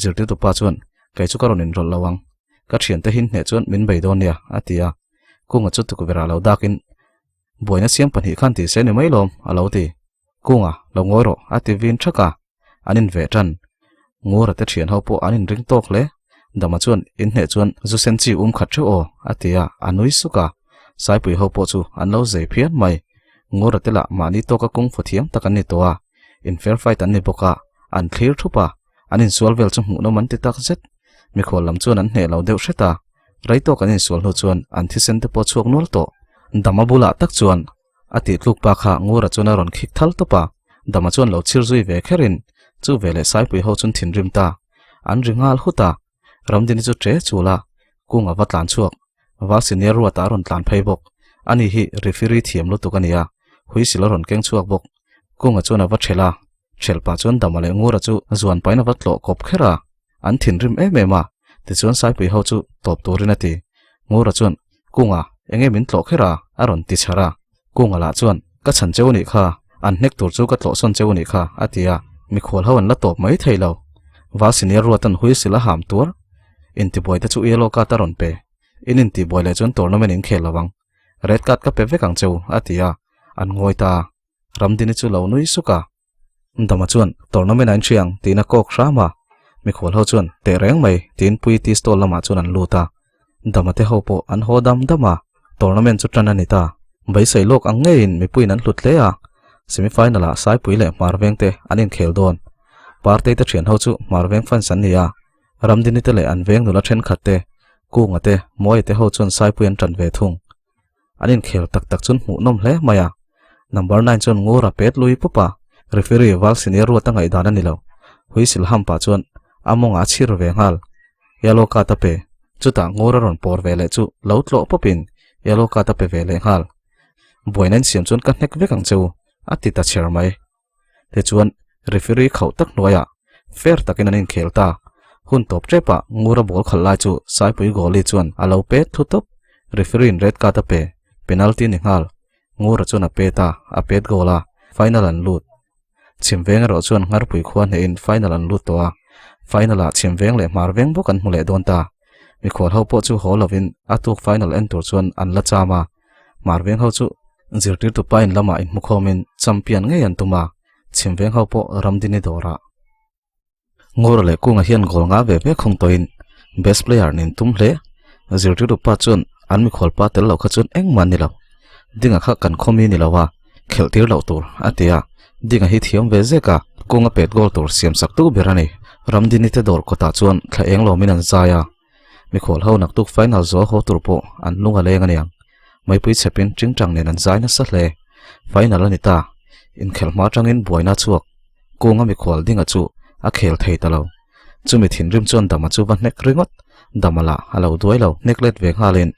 Zirtirtu pa chuan, Kei chu ka rawn inrawlh lo ang. Ka thiante hin hneh chuan min bei dawn nia, a ti a. Kunga chu tukverh ah lo dakin, Buaina siam pahnih khan ti se ni mai lawm, a lo ti. Kunga, lo ngawi rawh, a ti vin thak a. An inveh tan. Ngura te thian ho pawh an inring tawk hle. Dama chuan in hneh chuan zu sen chi um khat theuh aw, a ti a, a nui suk a. Saipui ho pawh chu an lo zei phian mai. Ngura te lah mahni tawka kung fu thiam tak an ni tawh a, in fair fight an ni bawk a, an thlir thup a, an insual vel chu hmuhnawm an ti tak zet. Mikhual lam chuan an hneh lo deuh hret a, rei tawk an insual hnu chuan an thisen te pawh chhuak nual tawh. Dama bulah tak chuan A tih tluk pa kha Ngura chuan a rawn khik thal tawp a, Dama chuan lo chhir zui ve kherin chu veleh Saipui ho chuan thinrim ta. An ri nghal hut a, Ramdini chu ṭe chul a, Kunga va tlan chhuak. Val senior ruata a rawn tlan phei bawk. Ani hi referee thiam lutuk a ni a, huisil a rawn keng chhuak bawk. Kunga chuan a va ṭhelh a, ṭhelh pah chuan Dama leh Ngura chu zuan pahin a va tlawh kawp kher a, an thinrim em em a, tichuan Saipui ho chu tawp turin a ti. Ngura chuan, Kunga, enge min tlawh kher a? a rawn ti chhar a. Kunga lah chuan, Ka chhan cheu nih kha, an hnek tur chu ka tlawh sawn cheu nih kha, a ti a. Mikhual ho an la tawp mai thei lo. Val senior ruatan huisil a ham tuar. Intibuai te chu yellow card a rawn pe. In intibuai leh chuan tournament in khel lo ang. Red card ka pe vek ang cheu, a ti a. An ngawi ta. Ramdini chu lo nui suk a. Dama chuan, Tournament a inhria ang, tiin a kawk hram a. Mikhual ho chuan, Teh reng mai, tiin Pui tea stall lamah chuan an lut a. Dama te ho pawh an haw dam dam a, tournament chu tan a ni ta. Beisei lawk ang ngeiin mipuiin an hlut hle a. Semi final ah Saipui leh Hmarveng te an inkhel dawn. Partei te thian ho chu Hmarveng fans an ni a. Ramdini te leh an veng nula thenkhat te, Kunga te, Mawia te ho chuan Saipui an tan ve thung. An inkhel tak tak chuan hmuhnawm hle mai a, number nine chuan ngur a pet lui pup a, referee Val Senior ruat a ngaihdan a ni lo. Huisil ham pah chuan a mawngah a chhir ve nghal. Yellow card a pe, chutah ngur a rawn pawr ve leh chu lo tlawh pawpin yellow card a pe ve leh nghal. Buaina insiam chuan ka hnek vek ang che u, a ti ta chher mai. Tichuan, referee khauh tak hnuaiah fair takin an inkhel ta. Hun tawp tepah Ngura ball khalh lai chu Saipui goalie chuan a lo pet thu tawp. Referee in red card a pe, penalty ni nghal. Ngura chuan a pet a, a pet goal a, final an lut. Chhimveng erawh chuan Ngharpui khua hnehin final an lut tawh a, final ah Chhimveng leh Hmarveng bawk an hmu leh dawn ta. Mikhual ho pawh chu haw lovin a tuk final en tur chuan an la cham a. Hmarveng ho chu zirtirtu pa in lamah inhmukhawmin champion ngei an tum a, Chhimveng ho pawh Ramdini dawrah Ngura leh Kunga hian goal nga ve ve khung tawhin best player nin tum hle. Zirtirtu pa chuan an mikhual pa tel loh kha chuan engmah a ni lo. Dinga kha kan khawmi ni lo a, khelh tir loh tur a ti a. Dinga hi thiam ve zek a, Kunga pet goal tur siam sak tu ber a ni. Ramdini te dawr kawtah chuan thla eng lawmin an zai a. Mikhual ho naktuk final zual haw tur pawh an lung a leng a niang. Maipui chhepin tingtang nen an zai nasa hle. Final a ni ta. Inkhelh hma atangin buaina a chhuak. Kunga mikhual dinga chu a khel thei ta lo. Chumi thinrim chuan Dama chu va hnek ringawt. Dama lah a lo duai lo. Hnek let ve nghalin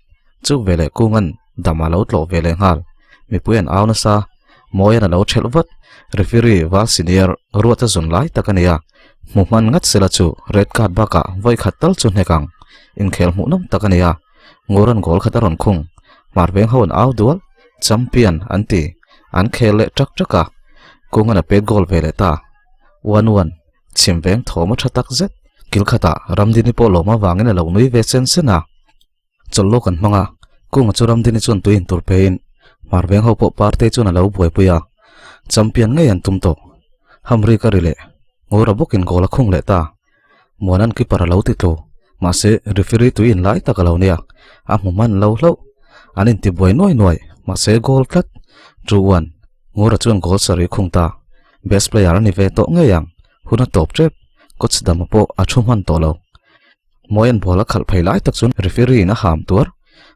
chu veleh Kunga'n Dama lo tlawh ve leh nghal. Mipui an au nasa. Mawian a lo thelh vat. Referee Val Senior ruata zun lai tak a ni a. Hmu hman ngat sela chu red card bakah vawi khat tal chu hnek ang. Inkhel hmuhnawm tak a ni a. Nguran goal khat a rawn khung. Hmar veng ho an au dual. Champion an ti. An khel leh ṭak ṭak a. Kungan a pet goal ve leh ta. One one. Chhim veng thawm a ṭha tak zet. Kil khatah Ramdini pawh lawm avangin a lo nui ve sen sen a. Chawlh lawk an hmang a, Kunga chu Ramdini chuan tui intur peiin Hmar veng ho pawh Partei chuan a lo buaipui a. Champion ngei an tum tawh. Hamri ka ri leh. Ngura bawkin goal a khung leh ta. Muanan keeper a lo ti tlu. Mahse, referee tui in lai tak a lo nia. A hmu hman lo hlauh. An inti buai nuai nuai. Mahse, goal tlat. 2-1. Ngura chuan goal sarih khung ta. Best player a ni ve tawh ngei ang. Hun a tawp tep. Coach dama pawh a thu hman tawh lo. Mawian ball a khalh phei lai tak chuan referee in a ham tuar.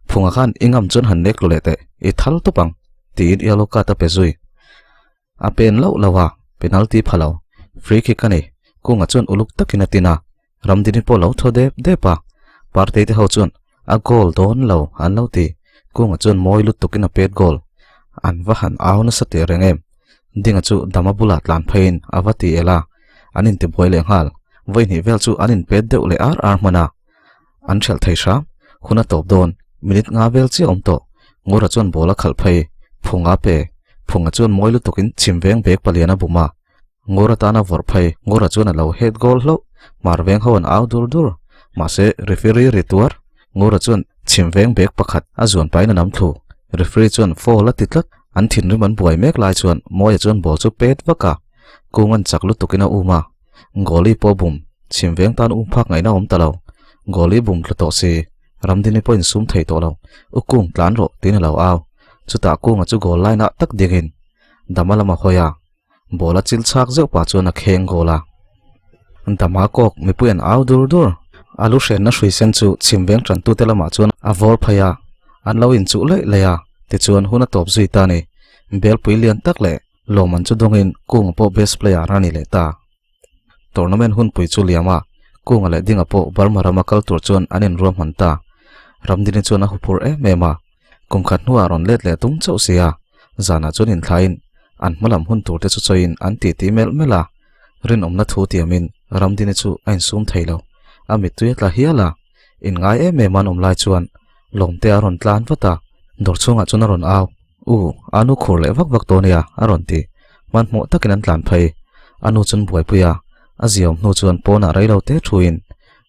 Phunga khan i ngam chuan han nek lu leh teh, i thal tawp ang, tiin yellow card a pe zui. A pen loh lo a, penalty pha lo. Free kick a ni. Kunga chuan uluk takin a tin a, Ramdini pawh lo thaw dep dep a. Partei te ho chuan a goal dawn lo an lo ti. Kunga chuan mawi lutukin a pet goal. An va han au nasa teh reng em. Dinga chu dama bulah tlan pheiin a va ti el a, an intibuai leh nghal. Vawi hnih vel chu an inpet deuh leh ar ar hman a, an hrelh thei hram. Hun a tawp dawn, minute nga vel chiah awm tawh. Ngura chuan ball a khalh phei, Phunga pe. Phunga chuan mawi lutukin chhim veng bag palian a bum a. Ngura tana vawrh phei, Ngura chuan a lo head goal hlauh. Hmar veng ho an au dur dur. Mahse, referee ri tuar. Ngura chuan chhim veng bag pakhat a zuan pahin a nam thlu. Referee chuan foul a ti tlat. An thinrim an buai mek lai chuan Mawia chuan ball chu pet vak a, kung an chak lutukin a um a. Goalie pawh bum, chhim veng tan um phak ngaihna awm ta lo. Goalie bum tlu tawh si, Ramdini pawh insum thei tawh lo. U Kung tlan rawh tiin a lo au. Chutah Kunga chu goal line ah tak dingin Dama lam a hawi a. Ball a chil chhak zeuh pah chuan a kheng goal a. Dama kawk mipui an au dur dur. A lu hrenna hrui sen chu chhim veng tantute lamah chuan a vawr phei a, an lo inchuh laih laih a, tichuan hun a tawp zui ta a ni. Belpui lian tak leh lawmman chu dawngin Kunga pawh best player a ni leh ta. Tournament hunpui chu liam a, Kunga leh Dinga pawh Burma rama kal tur chuan an inruahman ta. Ramdini chuan a huphur em em a. Kum khat hnuah rawn let leh tum chauh si a, zanah chuan inthlaiin an hma lam hun turte chu chawiin an titi melh melh a, rinawmna thu tiamin Ramdini chu a insum thei lo, a mittui a tla hial a, inngai em em an awm lai chuan Lawmte a rawn tlan vat a, dawr chhungah chuan a rawn au, U, a nu khur leh vak vak tawh nia, a rawn ti. Hmanhmawh takin an tlan phei, a nu chuan buaipui a, a ziaawm hnu chuan pawnah rei lo te thuin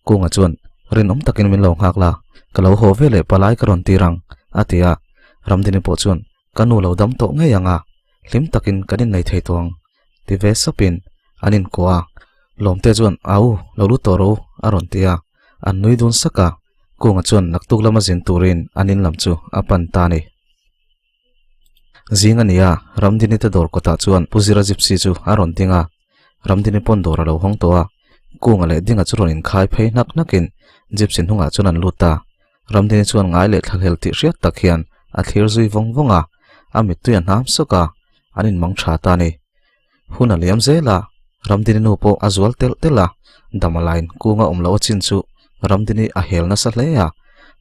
Kunga chuan, Rinawm takin min lo nghak la, ka lo haw ve leh palai ka rawn tir ang, a ti a. Ramdini pawh chuan, Ka nu lo dam tawh ngei ang a, hlim takin kan innei thei tawh ang, ti ve sapin an inkuah a. Lawmte chuan, Au, lo lut tawh rawh u, a rawn ti a. An nui dun sak a, Kunga chuan naktuk lama zin turin an in lam chu a pan ta a ni. Zing a ni a, Ramdini te dawr kawtah chuan Pu Zira Gypsy chu a rawn ding a. Ramdini pawn dawr a lo hawng tawh a, Kunga leh Dinga chu rawn inkhai phei hnak hnakin Gypsy hnungah chuan an lut ta. Ramdini chuan ngai leh thlahlel tih hriat tak hian a thlir zui vawng vawng a, a mittui a hnam sawk a, an inmang tha ta a ni. Hun a liam zel a, Ramdini nu pawh a zual telh telh a, dam a lain Kunga awm loh a chin chu Ramdini a hel nasa hle a,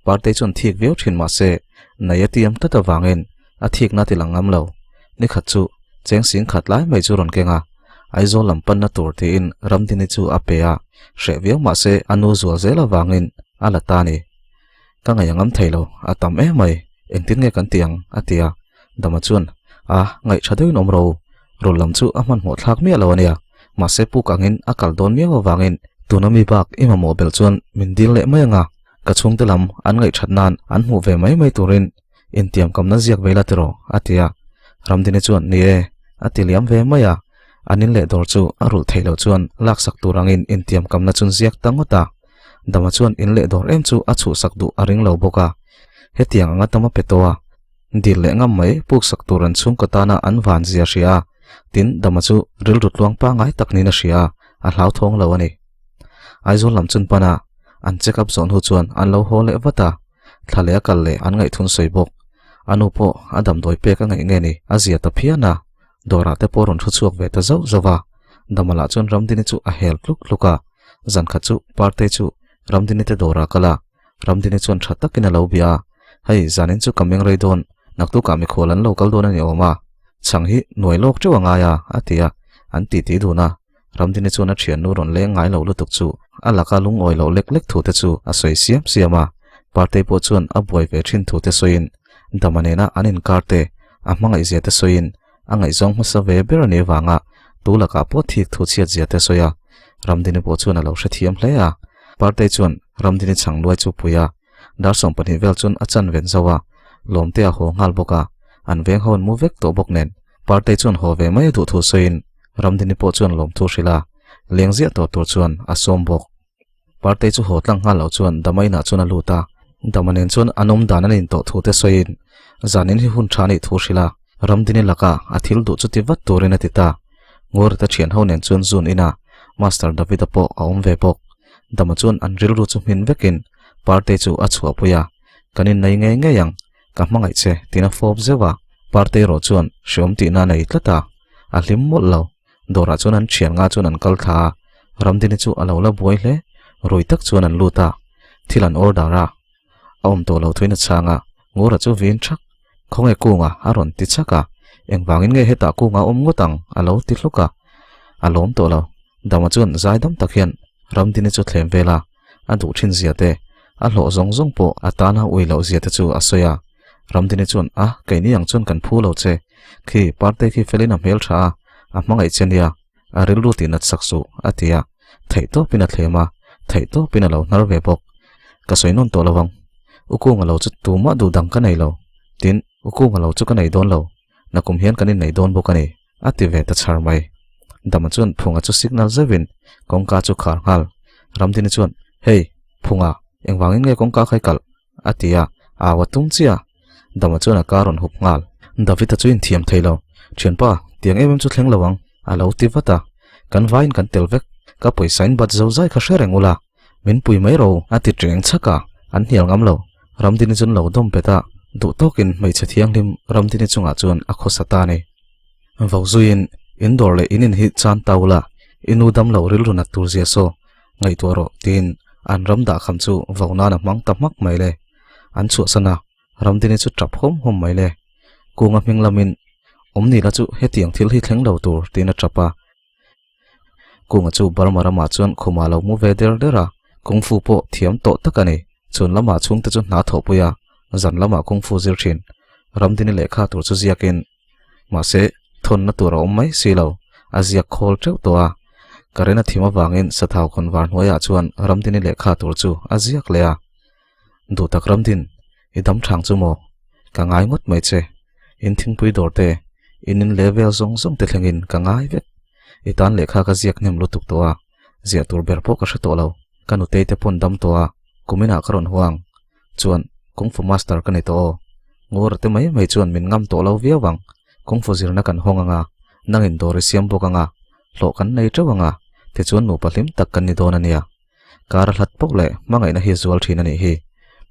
Partei chuan thik viau thin mah se nei a tiam tlat avangin a thikna ti lang ngam lo. Nikhat chu cheng sing khat lai mai chu rawn keng a, Aizawl lam panna tur tiin Ramdini chu a pe a, hreh viau mah se a nu zual zel avangin a la ta a ni. Ka ngaih a ngam thei lo, a tam em mai, engtin nge kan ti ang? a ti a. Dama chuan, A, ngaih tha deuhin awm ro, rawl lam chu a hmanhmawh thlak miah lo a nia, mahse puk angin a kal dawn miau avangin tuna mi bak i mamawh belh chuan min dil leh mai anga, ka chhungte lam an ngaih that nan an hmuh ve mai mai turin intiam kamna ziak ve la tiraw? a ti a. Ramdini chuan, Ni e, a ti liam ve mai a. An in leh dawr chu a rulh theih loh chuan laksak tur angin intiam kamna chun ziak ta ngawt a. Dama chuan in leh dawr em chu a chhuhsak duh a ring lo bawk a, hetiang anga tama pe tawh a, dil leh ngam mai puksak tur an chhungkaw tana an van zia hria a, tin Dama chu rilru tluang pangngai tak niin a hria a, a hlauthawng lo a ni. Aizawl lam chun pana an check up zawh hnu chuan an lo haw leh vat a, thla leh a kal leh an ngaihthun sawi bawk. A nu pawh a damdawi pek a ngaih nge ni a zia ta phian a, Dawrah te pawh rawn thu chhuak ve ta zauh zauh a, Damala chuan Ramdini chu a hel tluk tluk a, zan khat chu Partei chu Ramdini te dawrah a kal a, Ramdini chuan tha takin a lo bia a, Hei, zanin chu ka meng rei dawn, naktukah mikhual an lo kal dawn a ni awm a, chhang hi nuai lawk teuh a ngai a, a ti a, an titi dun a, Ramdini chuan a thiannu rawn leng ngai lo lutuk chu a laka lungawi loh lek lek thu te chu a sawi siam siam a. Partei pawh chuan a buai ve thin thu te sawiin Dama nena an inkar te a hmangaih zia te sawiin a ngaihzawng hmasa ve ber a nih avanga tu lakah pawh thik thu chhiat zia te sawi a. Ramdini pawh chuan a lo hrethiam hle a. Partei chuan Ramdini chhang luai chu pui a. Dar 12 vel chuan a chan ven zo a, Lawmte a haw nghal bawk a, an veng ho an mu vek tawh bawk nen. Partei chuan haw ve mai a duh thu sawiin Ramdini pawh chuan lawmthu hrilh a, leng ziah tawh tur chuan a sawm bawk. Partei chu haw tlang nghal loh chuan Dama inah chuan a lut a, Dama nen chuan an awm dan an intawh thu te sawiin zanin hi hun tha nih thu hrilh a, Ramdini lakah a thil duh chu ti vat turin a ti ta. Ngurita thian ho nen chuan zun inah Master Davida pawh a awm ve bawk. Dama chuan an rilru chu hmin vekin Partei chu a chhuahpui a, Kan innei ngei ngei ang, ka hmangaih che tiin a fawp zeuh a. Partei erawh chuan hreawm tihna a nei tlat a, a hlim mawlh lo. Dawrah chuan an thian nga chuan an kal thla a, Ramdini chu a lo la buai hle. Rui tak chuan an lut a, thil an order a. A awm tawh lo thuin a chhang a, Ngura chu vin thak. Khawnge kunga a rawn ti chak a, engvangin nge hetah kunga awm ngawt ang a lo ti hluk a. A lawm tawh lo. Dama chuan zaidam tak hian Ramdini chu thlem vel a, a duh thin zia te, a hlawh zawng zawng pawh a tana ui loh zia te chu a sawi a. Ramdini chuan a, keini ang chuan kan phu lo che. Khi, Partei khi felin a hmel tha a, a hmangaih che nia, a rilru tih nat sak suh, a ti a. Theih tawpin a thlem a, theih tawpin a lo hnar ve bawk. Ka sawi nawn tawh lo ang. U Kunga lo chu tumah duh dang ka nei lo. Tin, U Kunga lo chu ka nei dawn lo. Nakum hian kan innei dawn bawk a ni, a ti ve ta chhar mai. Dama chuan Phunga chu signal zeuhin kawngka chu khar nghal. Ramdini chuan, Hey, Phunga, engvangin nge kawngka kha i kalh? a ti a, au a tum chiah. Dama chuan a ka rawn hup nghal. Davida chu inthiam thei lo, Thianpa, tiang em em chu thleng lo ang, a lo ti vat a. Kan vaiin kan tel vek, ka pawisa in bat zo zai kha hre reng ula, min pui mai ro, a ti teng chhak a, an hnial ngam lo. Ramdini chuan lo dawm pet a, duh tawkin hmeichhe thianghlim Ramdini chungah chuan a khawsa ta a ni. Vo zuiin, In dawr leh in in hi chan ta ula, i nu dam lo rilru nat tur zia saw, ngaihtuah rawh, tiin an ram dahkham chu vo nan a hmang ta hmak mai le. An chhuahsan a, Ramdini chu tap hawm hawm mai le. Kunga hming lamin, Awm ni la chu hetiang thil hi thleng lo tur, tiin a tap a. Kunga chu Burma ramah chuan khumah lo mu ve der der a, Kung Fu pawh thiam tawh tak a ni. Chhun lamah chhungte chu hna thawhpui a, zan lamah Kung Fu zir thin. Ramdini lehkha tur chu ziakin, Mahse, thawnna tur a awm mai si lo, a ziak khawl teuh tawh a. Current a thim avangin Sathau khawnvar hnuaiah chuan Ramdini lehkha tur chu a ziak leh a. Duhtak Ramdin, i dam thang chu maw? Ka ngai ngawt mai che. In thingpui dawr te, in in leh vel zawng zawng te thlengin ka ngai vek. I tan lehkha ka ziak hnem lutuk tawh a, ziah tur ber pawh ka hre tawh lo. Ka nutei te pawn dam tawh a, kuminah ka rawn huang. Chuan, Kung Fu Master ka ni tawh aw. Ngura te mai mai chuan min ngam tawh lo viau ang. Kung Fu zirna kan hawng anga, nangin dawr i siam bawk anga, hlawh kan nei teuh anga, tichuan nupa hlim tak kan ni dawn a nia. Kar a hlat poh leh hmangaihna hi zual thin a nih hi.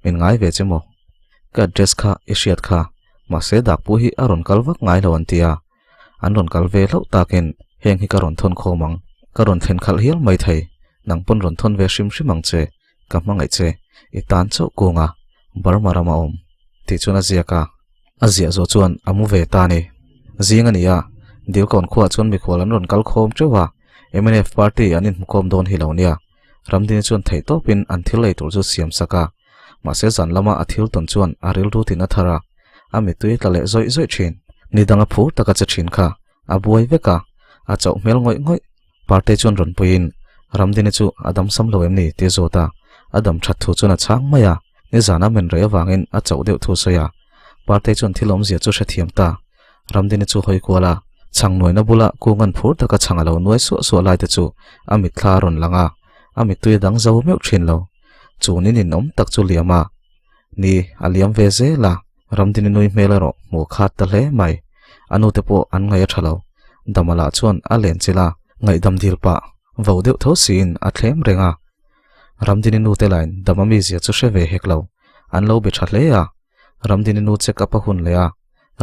Min ngai ve che maw? Ka address kha i hriat kha, mahse dakpu hi a rawn kal vak ngai lo an ti a. An rawn kal ve hlauh takin heng hi ka rawn thawn khawm ang. Ka rawn thlen khalh hial mai thei. Nang pawn rawn thawn ve hrim hrim ang che. Ka hmangaih che. I tan chauh kunga Burma rama awm tih chuan a ziak a. A ziah zawh chuan a mu ve ta a ni. Zing a ni a, Dilkawn khuaah chuan mikhual an rawn kal khawm teuh a, mnf party an inhmukhawm dawn hi lo nia. Ramdini chuan theihtawpin an thil ei tur chu siam sak a, mahse zan lama a thil tawn chuan a rilru tin a thar a, a mittui tla leh zawih zawih thin. Ni danga phur taka che thin kha a buai vek a, a chauh hmel ngawih ngawih. Partei chuan rawn puiin, Ramdini chu a dam sam lo em ni? tih a zawt a, a dam that thu chuan a chhang mai a, nizana men rei avangin a chauh deuh thu sawi a. Partei chuan thil awmzia chu hrethiam ta. Ramdini chu hawi kual a, chhang nuaina bula kungan phur taka chhang a lo nuai suah suah lai te chu a mitthla a rawn lang a, a mittui a dang zo meuh thin lo. Chu ni ninawm tak chu liam a ni, a liam ve zel a, Ramdini nui hmel erawh hmuh khat ta hle mai. A nute pawh an ngaih a tha lo. Damala chuan a len chilh a, ngaihdam dil pah vo deuh tho siin a thlem reng a. Ramdini nute lain dama mizia chu hre ve hek lo, an lo be tha hle a. Ramdini nu check up a hun leh a,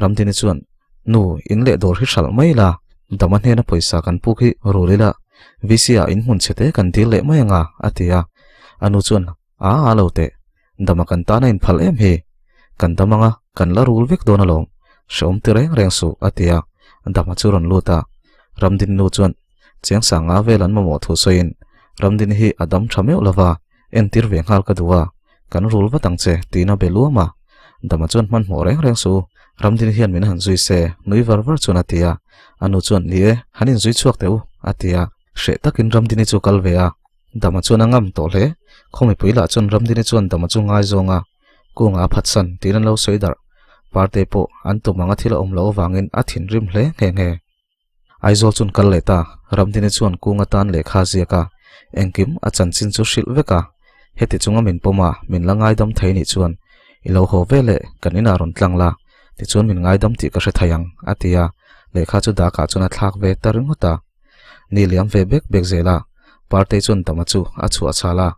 Ramdini chuan, Nu, in leh dawr hi hralh mai la, dama hnena pawisa kan puk hi rul ila, VC ah in hmun chhe te kan dil leh mai anga, a ti a. A nu chuan, A a lo teh, dama kan tan a inphal em hi, kan dam anga kan la rul vek dawn alawm, hrehawm ti reng reng suh, a ti a. Dama chu rawn lut a. Ramdini nu chuan, Chiang sanga vel an mamawh thu sawiin, Ramdini hi a dam tha meuh lova, entir ve nghal ka duh a. Kan rul vat ang che, tiin a be luam a. Dama chuan hmanhmawh reng reng suh u, Ramdin hian min han zui se, nui var var chuan a ti a. A nu chuan, Ni e, han inzui chhuak teh u, a ti a. Hreh takin Ramdini chu kal ve a. Dama chuan a ngam tawh hle. Khaw mipui lah chuan Ramdini chuan Dama chu ngaizawng a, Kunga a phatsan tiin an lo sawi darh. Parte pawh an tum anga thil a awm loh avangin a thinrim hle nghe nghe. Aizawl chuan kal leh ta, Ramdini chuan kung atan lehkha a ziak a, engkim a chanchin chu hrilh vek a. Heti chunga min pawm a, min la ngaidam thei nih chuan i lo haw ve leh kan inah rawn tlang la, tichuan min ngaidam tih ka hre thei ang, a ti a, lehkha chu dakah chuan a thlak ve ta ringawt a. Ni liam ve bek bek zel a, Partei chuan Dama chu a chhuah chhal a,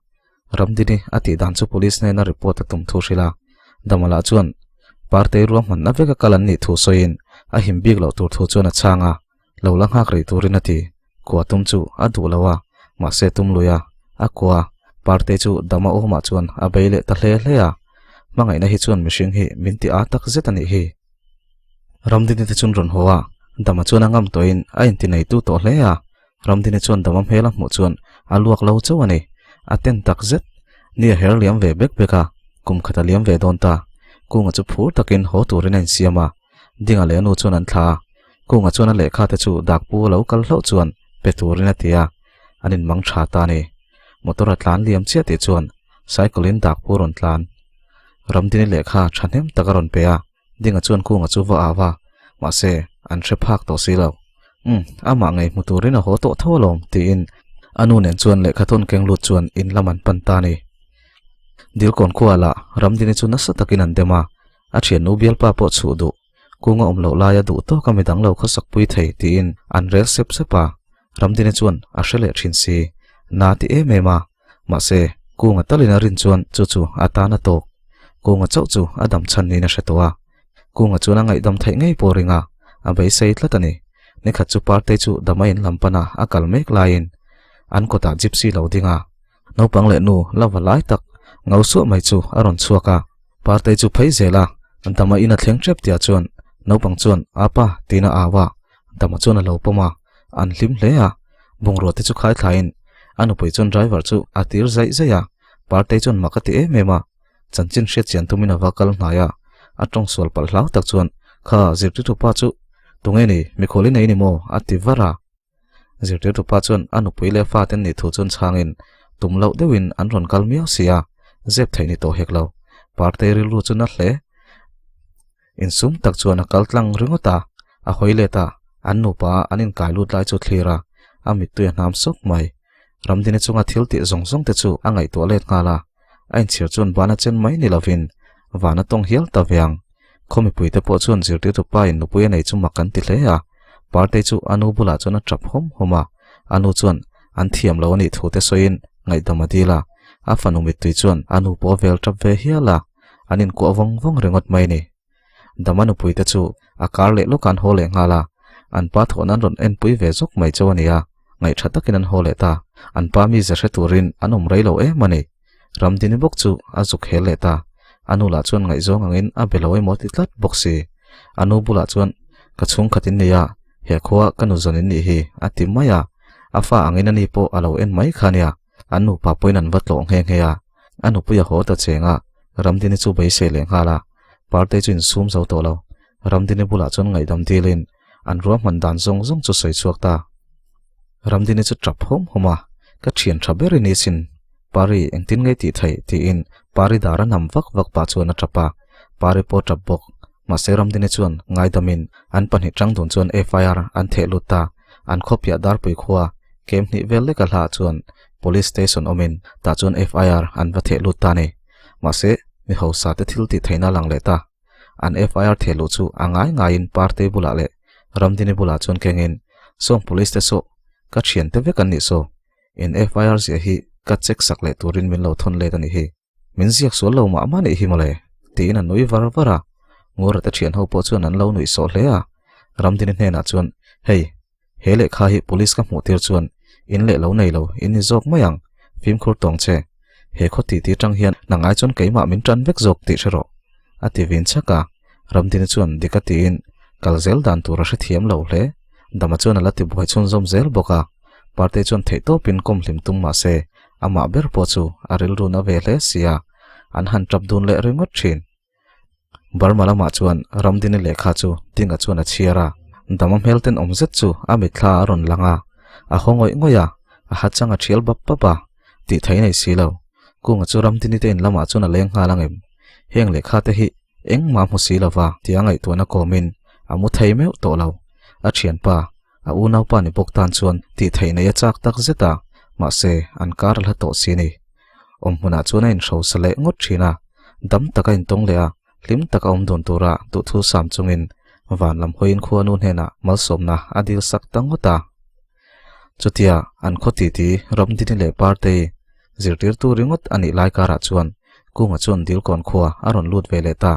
Ramdini a tih dan chu police hnena report a tum thu hrilh a, Damala chuan Partei ruahmanna veka kal an nih thu sawiin a him bik loh tur thu chuan a chhang a, lo la nghak rih turin a ti. Kua tum chu a duh lo a, mahse tum lui a, a kua Partei chu Dama awmah chuan a bei leh ta hle hle a, hmangaihna hi chuan mihring hi min ti â tak zet a nih hi. Ramdini te chuan rawn haw a, Dama chuan a ngam tawhin a inti neitu tawh hle a, Ramdini chuan Dama hmel a hmuh chuan a luak lo chauh a ni. A ten tak zet. Ni a her liam ve bek bek a, kum khat a liam ve dawn ta. Kunga chu phur takin haw turin a insiam a, Dinga leh a nu chuan an thla a. Kunga chuan a lehkha te chu dakpu a lo kal hlauh chuan pe turin a ti a, an inmang tha ta a ni. Motor a tlan liam chiah tih chuan cycle in dakpu a rawn tlan. Ramdini lehkha thahnem tak a rawn pe a. Dinga chuan Kunga chu va au a, mahse, an hre phak tawh si lo. Umm, amah ngei hmu turin a haw tawh tho alawm, tiin a nu nen chuan lehkha thawn keng lut chuan in lam an pan ta a ni. Dilkawn khua lah Ramdini chu nasa takin an dem a, a thiannu bialpa pawh chhuh duh, Kunga awm loh laia duh tawka midang lo khawsak pui thei tiin an rel sep sep a, Ramdini chuan a hre leh thin si, na ti em em a, Mahse, Kunga talin a rin chuan chu chu a tan a tawk. Kunga chauh chu a dam chhan niin a hre tawh a. Kunga chuan a ngaihdam theih ngei pawh ring a, a beisei tlat a ni. Nikhat chu Partei chu dama in lam pana a kal mek laiin an kawtah gypsy lo ding a. Naupang leh nu la va lai tak ngau suah mai chu a rawn chhuak a. Partei chu phei zel a, dama in a thleng tep tia chuan naupang chuan Apa tiin a au a. Dama chuan a lo pawm a, an hlim hle a, bungrua te chu khai thlaiin a nupui chuan driver chu a tir zaih zaih a, Partei chuan mak a ti em em a, chanchin hriat chian tumin a va kal hnai a, a tawng sual palh hlau tak chuan Kha zirtirtu pa chu tunge ni, mikhual i nei ni maw? a ti var a. Zirtirtu pa chuan a nupui leh fa ten nih thu chuan chhangin tum loh deuhin an rawn kal miau si a, zep theih ni tawh hek lo, Partei rilru chu na hle. Insum tak chuan a kal tlang ringawt a, a hawi let a, an nupa a an inkai lut lai chu thlir a, a mittui a hnam sawk mai. Ramdini chunga thil tih zawng zawng te chu a ngaihtuah let nghal a, a inchhir chuan van a chen mai ni lovin van a tawng hial ta ve ang. Khaw mipui te pawh chuan zirtirtu pa in nupui a nei chu mak an ti hle a, Partei chu a nu bulah chuan a tap hawm hawm a, a nu chuan an thiam lo a nih thu te sawiin ngaihdam a dil a, a fanu mittui chuan a nu pawh a vel tap ve hial a. an inkuah vawng vawng ringawt mai a ni. Dama nupui te chu a kar leh lawk a an haw leh nghal a, an pa thawhna an rawn enpui ve zawk mai chauh a ni a, ngaihṭha takin an haw leh ta. An pa mize hre turin an awm rei lo em a ni. Ramdini bawk chu a zuk hel leh ta. A nu lah chuan ngaihzawng angin a be lo emaw ti tlat bawk si. A nu bulah chuan, Ka chhungkhat in ni a, he khua ka nu zawn in nih hi, a ti mai a. A fa angin ani pawh a lo en mai kha a nia. An nupa pawhin an va tlawh nghe nghe a, a nupui a haw ta cheng a, Ramdini chu beisei leh nghal a, Partei chu insum zo tawh lo. Ramdini bulah chuan ngaihdam dilin an ruahman dan zawng zawng chu sawi chhuak ta. Ramdini chu tap hawm hawm a, Ka thian tha ber i ni sin, Pari engtin ngei tih theih? tiin Pari dar a nam vak vak pah chuan a tap a, Pari pawh tap bawk. Mahse Ramdini chuan ngaidamin an pahnih tang dun chuan FIR an theh lut ta. An khawpiah Darpui khua kem hnih vel leka hla chuan Police Station awmin tah chuan FIR an va theh lut ta a ni. Mahse mi hausa te thil tih theihna lang leh ta. An FIR theh luh chu a ngai ngaiin Partei bulah leh Ramdini bulah chuan kengin Sawng Police te saw ka thiante vek an nih saw in FIR ziah hi ka check sak leh turin min lo thawn let a nih hi. Min ziak sual lo mah mah nih hi mawle, tiin a nui var var a. Ngura te thian ho pawh chuan an lo nuih sawh hle a. Ramdini hnenah chuan, Hei, he lehkha hi police ka hmuh tir chuan in leh lo nei lo in ni zawk mai ang, fimkhur tawng che. He khaw titi tang hian nang ai chuan keimah min tan vek zawk tih hre rawh, a ti vin chak a. Ramdini chuan dik a tiin kal zel dan tur a hrethiam lo hle. Dama chuan a la ti buai chhunzawm zel bawk a. Partei chuan theihtawpin kawm hlim tum mah se, Amah ber pawh chu a rilrun a ve hle si a. an han tap dun leh ringawt thin. Burma lamah chuan Ramdini lehkha chu Dinga chuan a chhiar a, dama hmel tenawm zet chu a mitthla a rawn lang a, a haw ngawih ngawih a, a ha chang a thial bap bap a, tih thei nei si lo. Kunga chu Ramdini te in lamah chuan a leng nghal ang em? Heng lehkha te hi engmah hmu si lova tia ngaihtuahna kawmin a mu thei meuh tawh lo. A thianpa, a unaupa ni bawk tan chuan tih theih nei a chak tak zet a, mahse an kar a hla tawh si ni. Awm hmunah chuan a inhrosa leh ngawt thin a, dam taka intawng leh a, hlim taka awm dun tura duhthu sam chungin van lam hawiin khuanu hnenah malsawmna a dil sak ta ngawt a. Chutia an khaw titi Ramdini leh Partei zirtirtu ringawt a nih lai karah chuan Kunga chuan Dilkawn khua a rawn lut ve leh ta.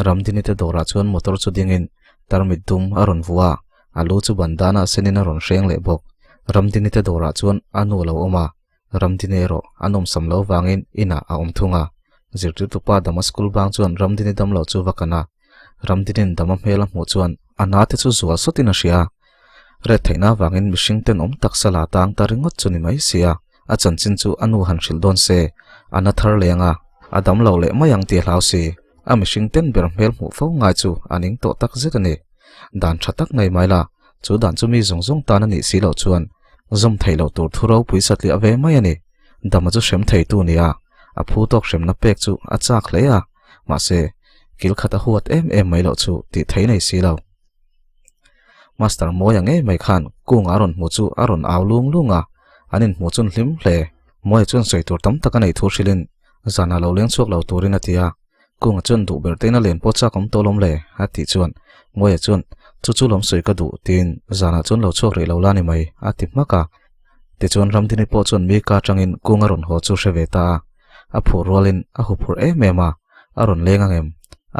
Ramdini te dawrah chuan motor chu dingin tarmit dum a rawn vuah a, a lu chu bandana senin a rawn hreng leh bawk. Ramdini te dawrah chuan a nu a lo awm a, Ramdini erawh a nawmsam lo vangin inah a awm thung a. Zirtirtupa Dama school bang chuan Ramdini damlo chu va kan a. Ramdinin Dama hmel a hmuh chuan a na te chu zual sawtin a hria. Ret theihna avangin mihring tenawm taksa la tang ta ringawt chu ni mai sia, a chanchin chu a nu han hrilh dawn se, a na thar leng a, a dam lo leh mai ang tih a hlau si. A mihring ten ber hmel hmuh fo ngai chu a ning tawh tak zet a ni. Dan tha tak nei mai la, chu dan chu mi zawng zawng tan a nih si loh chuan zawm theih loh tur thu ropui satliah ve mai a ni. Dama chu hrem theitu nia, a phu tawk hremna pek chu a chak hle a, mahse, kil khat a huat em em mai loh chu tih thei nei si lo. Master Mawia ngei mai khan Kunga a rawn hmu chu a rawn au lung lung a, an inhmuh chun hlim hle. Mawia chuan sawi tur tam tak a neih thu hrilhin zanah lo leng chhuak lo turin a ti a, Kunga chuan duh ber tein a len pawh chak awm tawh lawm le a tih chuan Mawia chuan chu chu lawm sawi ka duh tiin zanah chuan lo chhuak rih lo la ni mai a ti hmak a. Tichuan Ramdini pawh chuan mi ka atangin Kunga rawn haw chu hre ve ta a, a phuh rualin a huphurh em em a, a rawn leng ang em?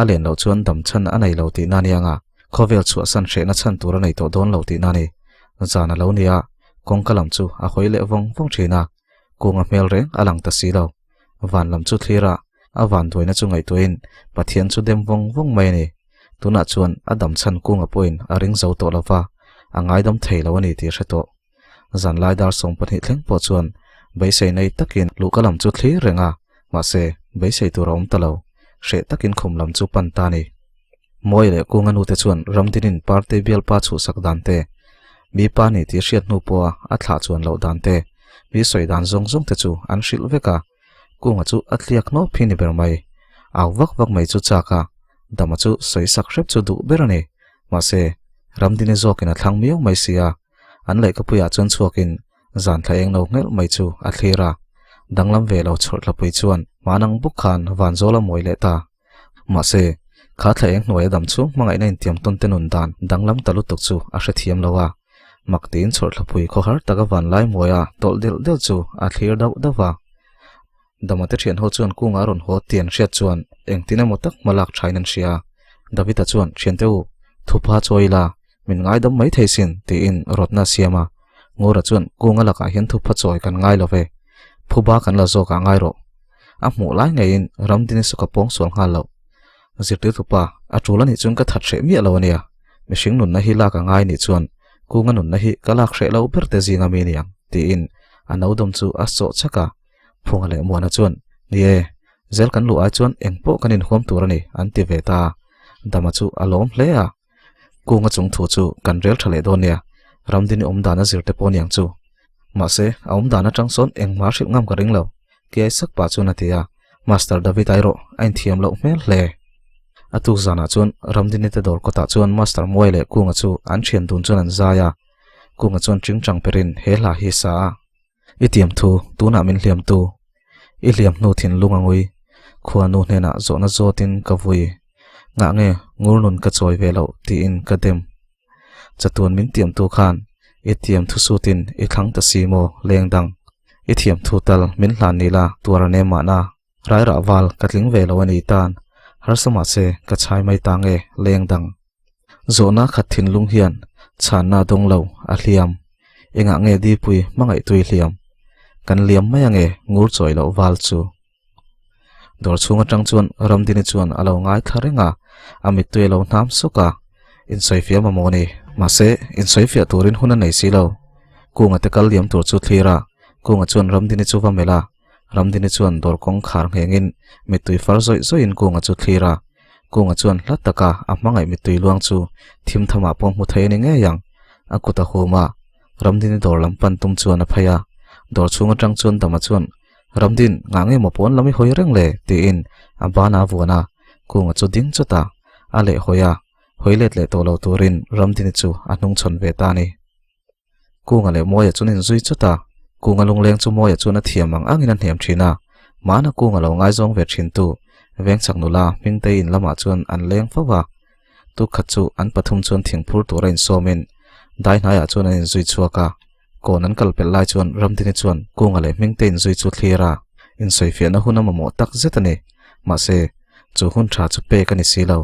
A len loh chuan dam chhan a nei lo tihna a ni ang a. Khawvel chhuahsan hrehna chhan tur a nei tawh dawn lo tihna a ni. Zan a lo ni a, kawngka lam chu a hawi leh vawng vawng thin a, kunga hmel reng a lang ta si lo. Van lam chu thlir a, a vanduaina chu ngaihtuahin Pathian chu dem vawng vawng mai a ni. Tunah chuan a dam chhan kunga pawhin a ring zo tawh lo va, a ngaidam thei lo a ni tih a hre tawh. Zanlai dar 20 thleng pawh chuan beisei nei takin luhka lam chu thlir reng a, mahse beisei tur a awm ta lo. Hreh takin khum lam chu pan ta a ni. Mawi leh Kunga nute chuan Ramdinin Parte bialpa chhuhsak dan te, mi pa ni tih hriat hnu pawha a thlah chuan loh dan te, mi sawi dan zawng zawng te chu an hrilh vek a. Kunga chu a tliak hnawp hi ni ber mai. Au vak vak mai chu chak a, Dama chu sawi sak hrep chu duh ber a ni. Mahse, Ramdini zawkin a thlang miau mai si a, an lehkhapuiah chuan chhuakin zan thla eng lo nghelh mai chu a thlir a. Danglam ve lo chhawrthlapui chuan hmanang bawk khan vanzawl a mawi leh ta. Mahse, kha thla eng hnuaia dam chu hmangaihna intiam tawn te nun dan danglam ta lutuk chu a hrethiam lo a. Mak tiin chhawrthlapui khawhar taka vanlai muaia tawlh delh delh chu a thlir dauh dauh va. Dama te thian ho chuan kunga a rawn haw tih an hriat chuan engtin emaw tak hma lak thain an hria. Davida chuan, Thiante u, thupha chawi ila, min ngaidam mai thei sin, tiin rawtna a siam a. Ngura chuan, Kunga lakah hian thupha chawi kan ngai lo ve, phuba kan la zawkah ngai rawh. A hmuh lai ngeiin Ramdini chu ka pawng sual nghal loh. Zirtirtupa, a tul anih chuan ka that hreh miah lo ania. Mihring nunna hi lak a ngai nih chuan Kunga nunna hi ka lak hreh lo ber te zinga mi niang, tiin a naudawm chu a sawh chak a. Phunga leh Muana chuan, Ni e, zel kan luh ai chuan eng pawh kan inhuam tur a ni, an ti ve ta. Dama chu a lawm hle a. Kunga chung thu chu kan rel tha leh dawn nia, Ramdini awm dan a zir te pawh niang chu. Mahse, a awm dan atang sawn engmah hrilh ngam ka ring lo, kiai sak pah chuan a ti a, Master David erawh a inthiam loh hmel hle. A tuk zanah chuan Ramdini te dawr kawtah chuan Master Muai leh Kunga chu an thian dun chuan an zai a, Kunga chuan tingtang perin he hla hi a sa a. I tiam thu, tunah min hliam tu. I hliam hnu thinlung a ngui. Khuanu hnenah zawhna zawtin ka vui. Ngah nge ngur nun ka chawi ve loh tiin ka dem. Chatuan min tiam tu khan i tiam thu sutin i thlang ta si maw leng dang. I thiam thu tal min hlan ni la tuar a nem mahna. Rairah val ka tling ve lo a ni tan. Harsa mahse ka chhai mai ta nge leng dang. Zawhna khat thinlung hian chhanna dawng lo a hliam. Engah nge Dipui hmangaihtui hliam? Kan liam mai ange ngur chawi loh val chu. Dawr chhung atang chuan Ramdini chuan a lo ngaithla reng a, a mittui a lo hnam sawk a. Insawifiah mamawh a ni. Mahse, insawifiah turin hun a nei si lo. Kunga te kal liam tur chu thlir a, Kunga chuan Ramdini chu va melh a. Ramdini chuan dawr kawngkhar nghengin mittui far zawih zawihin Kunga chu thlir a. Kunga chuan hla taka a hmangaih mittui luang chu thim thamah pawh hmu thei a ni ngei ang. A kut a hum a, Ramdini dawr lam pan tum chuan a phei a. Dawr chhung atang chuan Dama chuan, Ramdin, ngah nge maw pawn lam i hawi reng le? tiin a ban a vuan a. Kunga chu ding chawt a, a leh hawi a, hawi let leh tawh lo turin Ramdini chu a hnungchhawn ve ta a ni. Kunga leh Mawia chuan inzui chawt a, Kunga lungleng chu Mawia chuan a thiam ang angin a hnem thin a, mahna Kunga lo ngaizawng ve thin tu Vengchak nula Hmingtei in lamah chuan an leng fo va. Tukkhat chu an pathum chuan thingphur tura insawmin dai hnaiah chuan an inzui chhuak a, kawn an kal pelh lai chuan Ramdini chuan Kunga leh Hmingtei inzui chu thlir a, insawifiahna hun a mamawh tak zet a ni. Mahse, chu hun tha chu pek a ni si lo.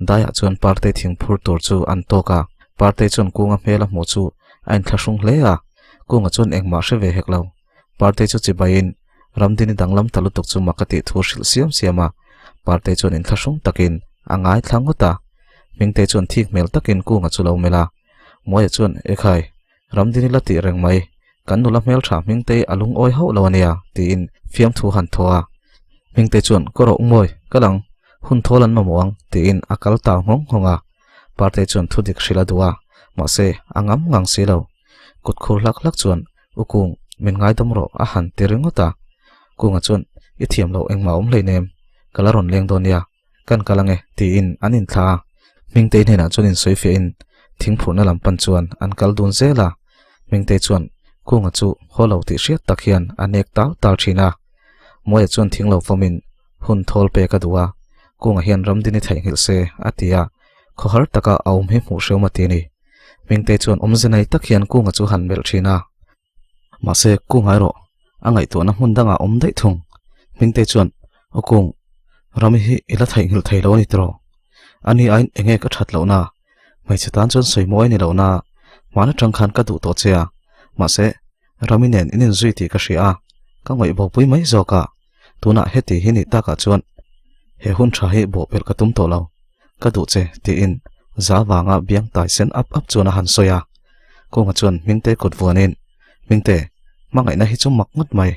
Daiah chuan Partei thingphur tur chu an tawk a, Partei chuan Kunga hmel a hmuh chu a inthlahrung hle a, Kunga chuan engmah hre ve hek lo. Partei chu chibaiin Ramdini danglam ta lutuk chu mak a tih thu hrilh siam siam a, Partei chuan inthlahrung takin a ngaithla ngawt a. Hmingtei chuan thik hmel takin Kunga chu lo melh a, Mawia chuan, Ekhai, Ramdini la tih reng mai, kan nula hmeltha Hmingtei a lungawi hauh lo ania, tiin fiamthu han thaw a. Hmingtei chuan, Ka rawh mawi, ka lang, hun thawl an mamawh ang, tiin a kal tau nghawng nghawng a. Partei chuan thu dik hrilh a duh a, mahse, a ngam ngang si lo. Kut khur hlak hlak chuan, U Kung, min ngaidam rawh, a han ti ringawt a. Kunga chuan, I thiam loh engmah awm hleinem, ka la rawn leng dawn nia, Kan kal ange, tiin an inthla a. Hmingtei hnenah chuan insawifiahin thingphurhna lam pan chuan an kal dun zel a. Hmingtei chuan Kunga chu haw lo tih hriat tak hian a nek tal tal thin a. Mawia chuan thing lo fawmin hun thawl pek a duh a, Kunga hian Ramdini theihnghilh se a ti a, khawhar taka a awm hi hmuh hrehawm a ti a ni. Hmingtei chuan awmze nei tak hian Kunga chu han melh thin a. Mahse, Kung erawh a ngaihtuahna hmun dangah awm daih thung. Hmingtei chuan, Aw Kung, Rami hi i la theihnghilh thei lo a ni tiraw? Ani aiin eng nge ka that lohna? Hmeichhe tan chuan sawi mawi a ni lohna, hmaan atang khan ka duh tawh che a. Mahse, Rami nen in inzui tih ka hria a, ka ngawih bopui mai zawk a. Tunah heti hi nih takah chuan he hun tha hi bawhpelh ka tum tawh lo, ka duh che tiin za vanga biang tai sen ap ap chuan a han sawi a. Kunga chuan Hmingte kut vuanin, Hmingte, hmangaihna hi chu mak ngawt mai.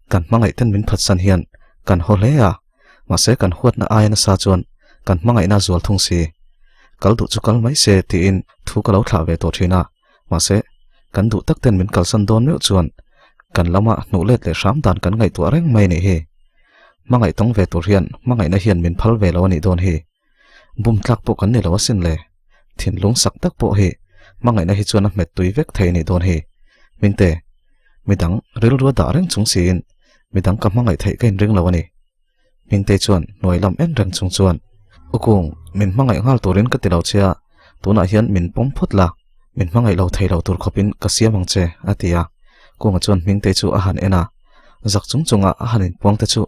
Kan hmangaih ten min phatsan hian kan haw hle a, mahse kan huatna aia nasa chuan kan hmangaihna a zual thung si. Kal duh chu kal mai se tiin thu ka lo thlah ve tawh thin a. Mahse, kan duh tak ten min kalsan dawn meuh chuan kan lama hnuh let leh hram dan kan ngaihtuah reng mai a nih hi. Hmangaih tawng ve tur hian hmangaihna hian min phal ve lo a nih dawn hi. Bum tlak pawh kan ni lo asin le. Thinlung sak tak pawh hi hmangaihna hi chuan a hmet tui vek thei a nih dawn hi. Minte, midang rilru a dah reng chung siin midang ka hmangaih theih ka inring lo a ni. Hmingtei chuan hnuai lam en reng chung chuan, U Kung, min hmangaih nghal turin ka ti lo che a, tunah hian min pawm phawt la, min hmangaih lo thei lo tur khawpin ka siam ang che, a ti a. Kunga chuan Hmingtei chu a han en a, zak chung chunga a han inpuang te chu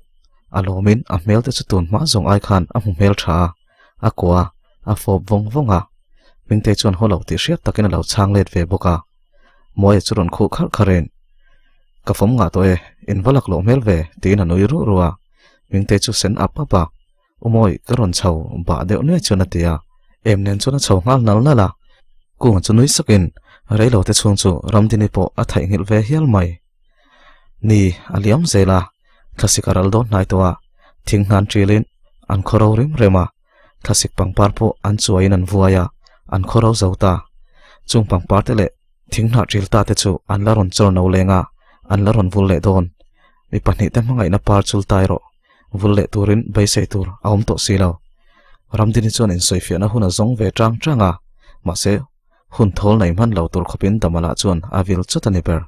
a lawmin a hmel te chu tun hma zawng ai khan a hmu hmel tha a, a kua a fawp vawng vawng a. Hmingtei chuan haw lo tih hriat takin a lo chhang let ve bawk a. Mawia chu rawn khuh kharh kharhin, Ka fawm ngah tawh e, in va lak loh hmel ve, tiin a nui ruh ruh a. Hmingtei chu sen ap ap a, U Mawi, ka rawn chho bah deuh nuai chuan a ti a. Em nen chuan a chho nghal nal nal a. Kunga chu nui sakin reilo te chhung chu Ramdini pawh a theihnghilh ve hial mai. Ni, a liam zel a, thlasik a ral dawn hnai tawh a, thing hnan ṭilin an khaw ro rim rem a. Thlasik pangpar pawh an chuaiin an vuai a, an khaw ro zo ta. Chung pangpar te leh thing hnah ṭil ta te chu an la rawn chawr no leng a, an la rawn vul leh dawn. Mi pahnih te hmangaihna par chul ta erawh vul leh turin beisei tur a awm tawh si lo. Ramdini chuan insawifiahna hun a zawng ve ṭang ṭang a, mahse hun thawl nei hman lo tur khawpin Damala chuan a vil chawt a ni ber.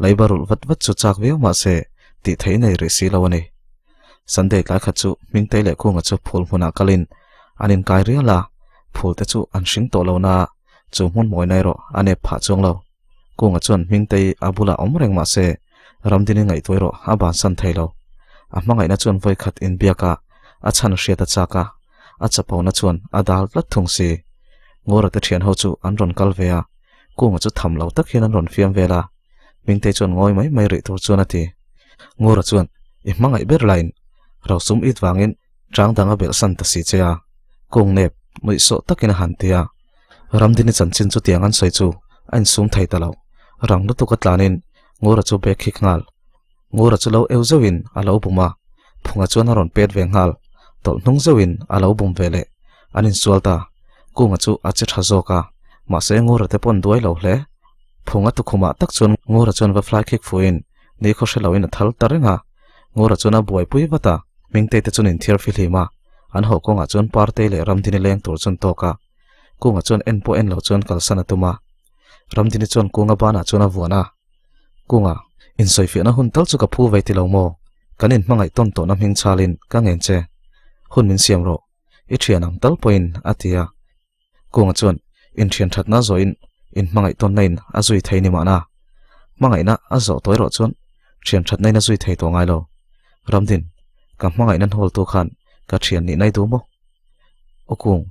Leiba rulh vat vat chu chak viau mahse tih theih nei rih si lo a ni. Sunday tlai khat chu Hmingtei leh Kunga chu phul hmunah kalin an inkai rial a, phul te chu an hring tawh lo na, chu hmun mawina erawh a nep phah chuang lo. Kunga chuan Hmingtei a bulah awm reng mah se Ramdini ngaihtuah erawh a bansan thei lo. A hmangaihna chuan vawi khat inbiak a, a chhan hriat a chak a, a chapona chuan a dal tlat thung si. Ngawra te thian ho chu an rawn kal ve a, Kunga chu tham lo tak hian an rawn fiam vel a, Hmingtei chuan ngawi mai mai rih tur chuan a ti. Ngawra chuan, I hmangaih ber lain rosum it vangin chang dang a belh san ta si che a, Kung nep nuihsawh takin a han ti a. Ramdini chanchin chutiang an sawi chu a insum thei ta lo. Rang lutuk a tlanin Ngawra chu bag khik nghal. Ngura chu lo eu zeuhin a lo bum a, Phunga chuan a rawn pet ve nghal, tawlh hnung zeuhin a lo bum ve leh. An insual ta. Kunga chu a che tha zawk a, mahse Ngura te paw'n duai lo hle. Phunga tukhumah tak chuan Ngura chuan va fly kick fuhin ni khaw hre loin a thal ta reng a. Ngura chuan a buaipui vat a, Hmingtei te chuan inthiar fihlim a, an haw kawngah chuan Partei leh Ramdini leng tur chuan tawk a. Kunga chuan en pawh en lo chuan kalsan a tum a. Ramdini chuan Kunga banah chuan a vuan a. Kunga, insawifiahna hun tal chu ka phu vei ti lo maw? Kan inhmangaih tawn tawhna hming chhalin ka ngen che. Hun min siam rawh. I thian ang tal pawhin a ti a. Kunga chuan inthian thatna zawhin inhmangaih tawnna in a zui thei ni mahna. Hmangaihna a zawh tawh erawh chuan thian thatna in a zui thei tawh ngai lo. Ramdin, ka hmangaihna hnawltu khan ka thian nih nai duh maw? Aw Kung,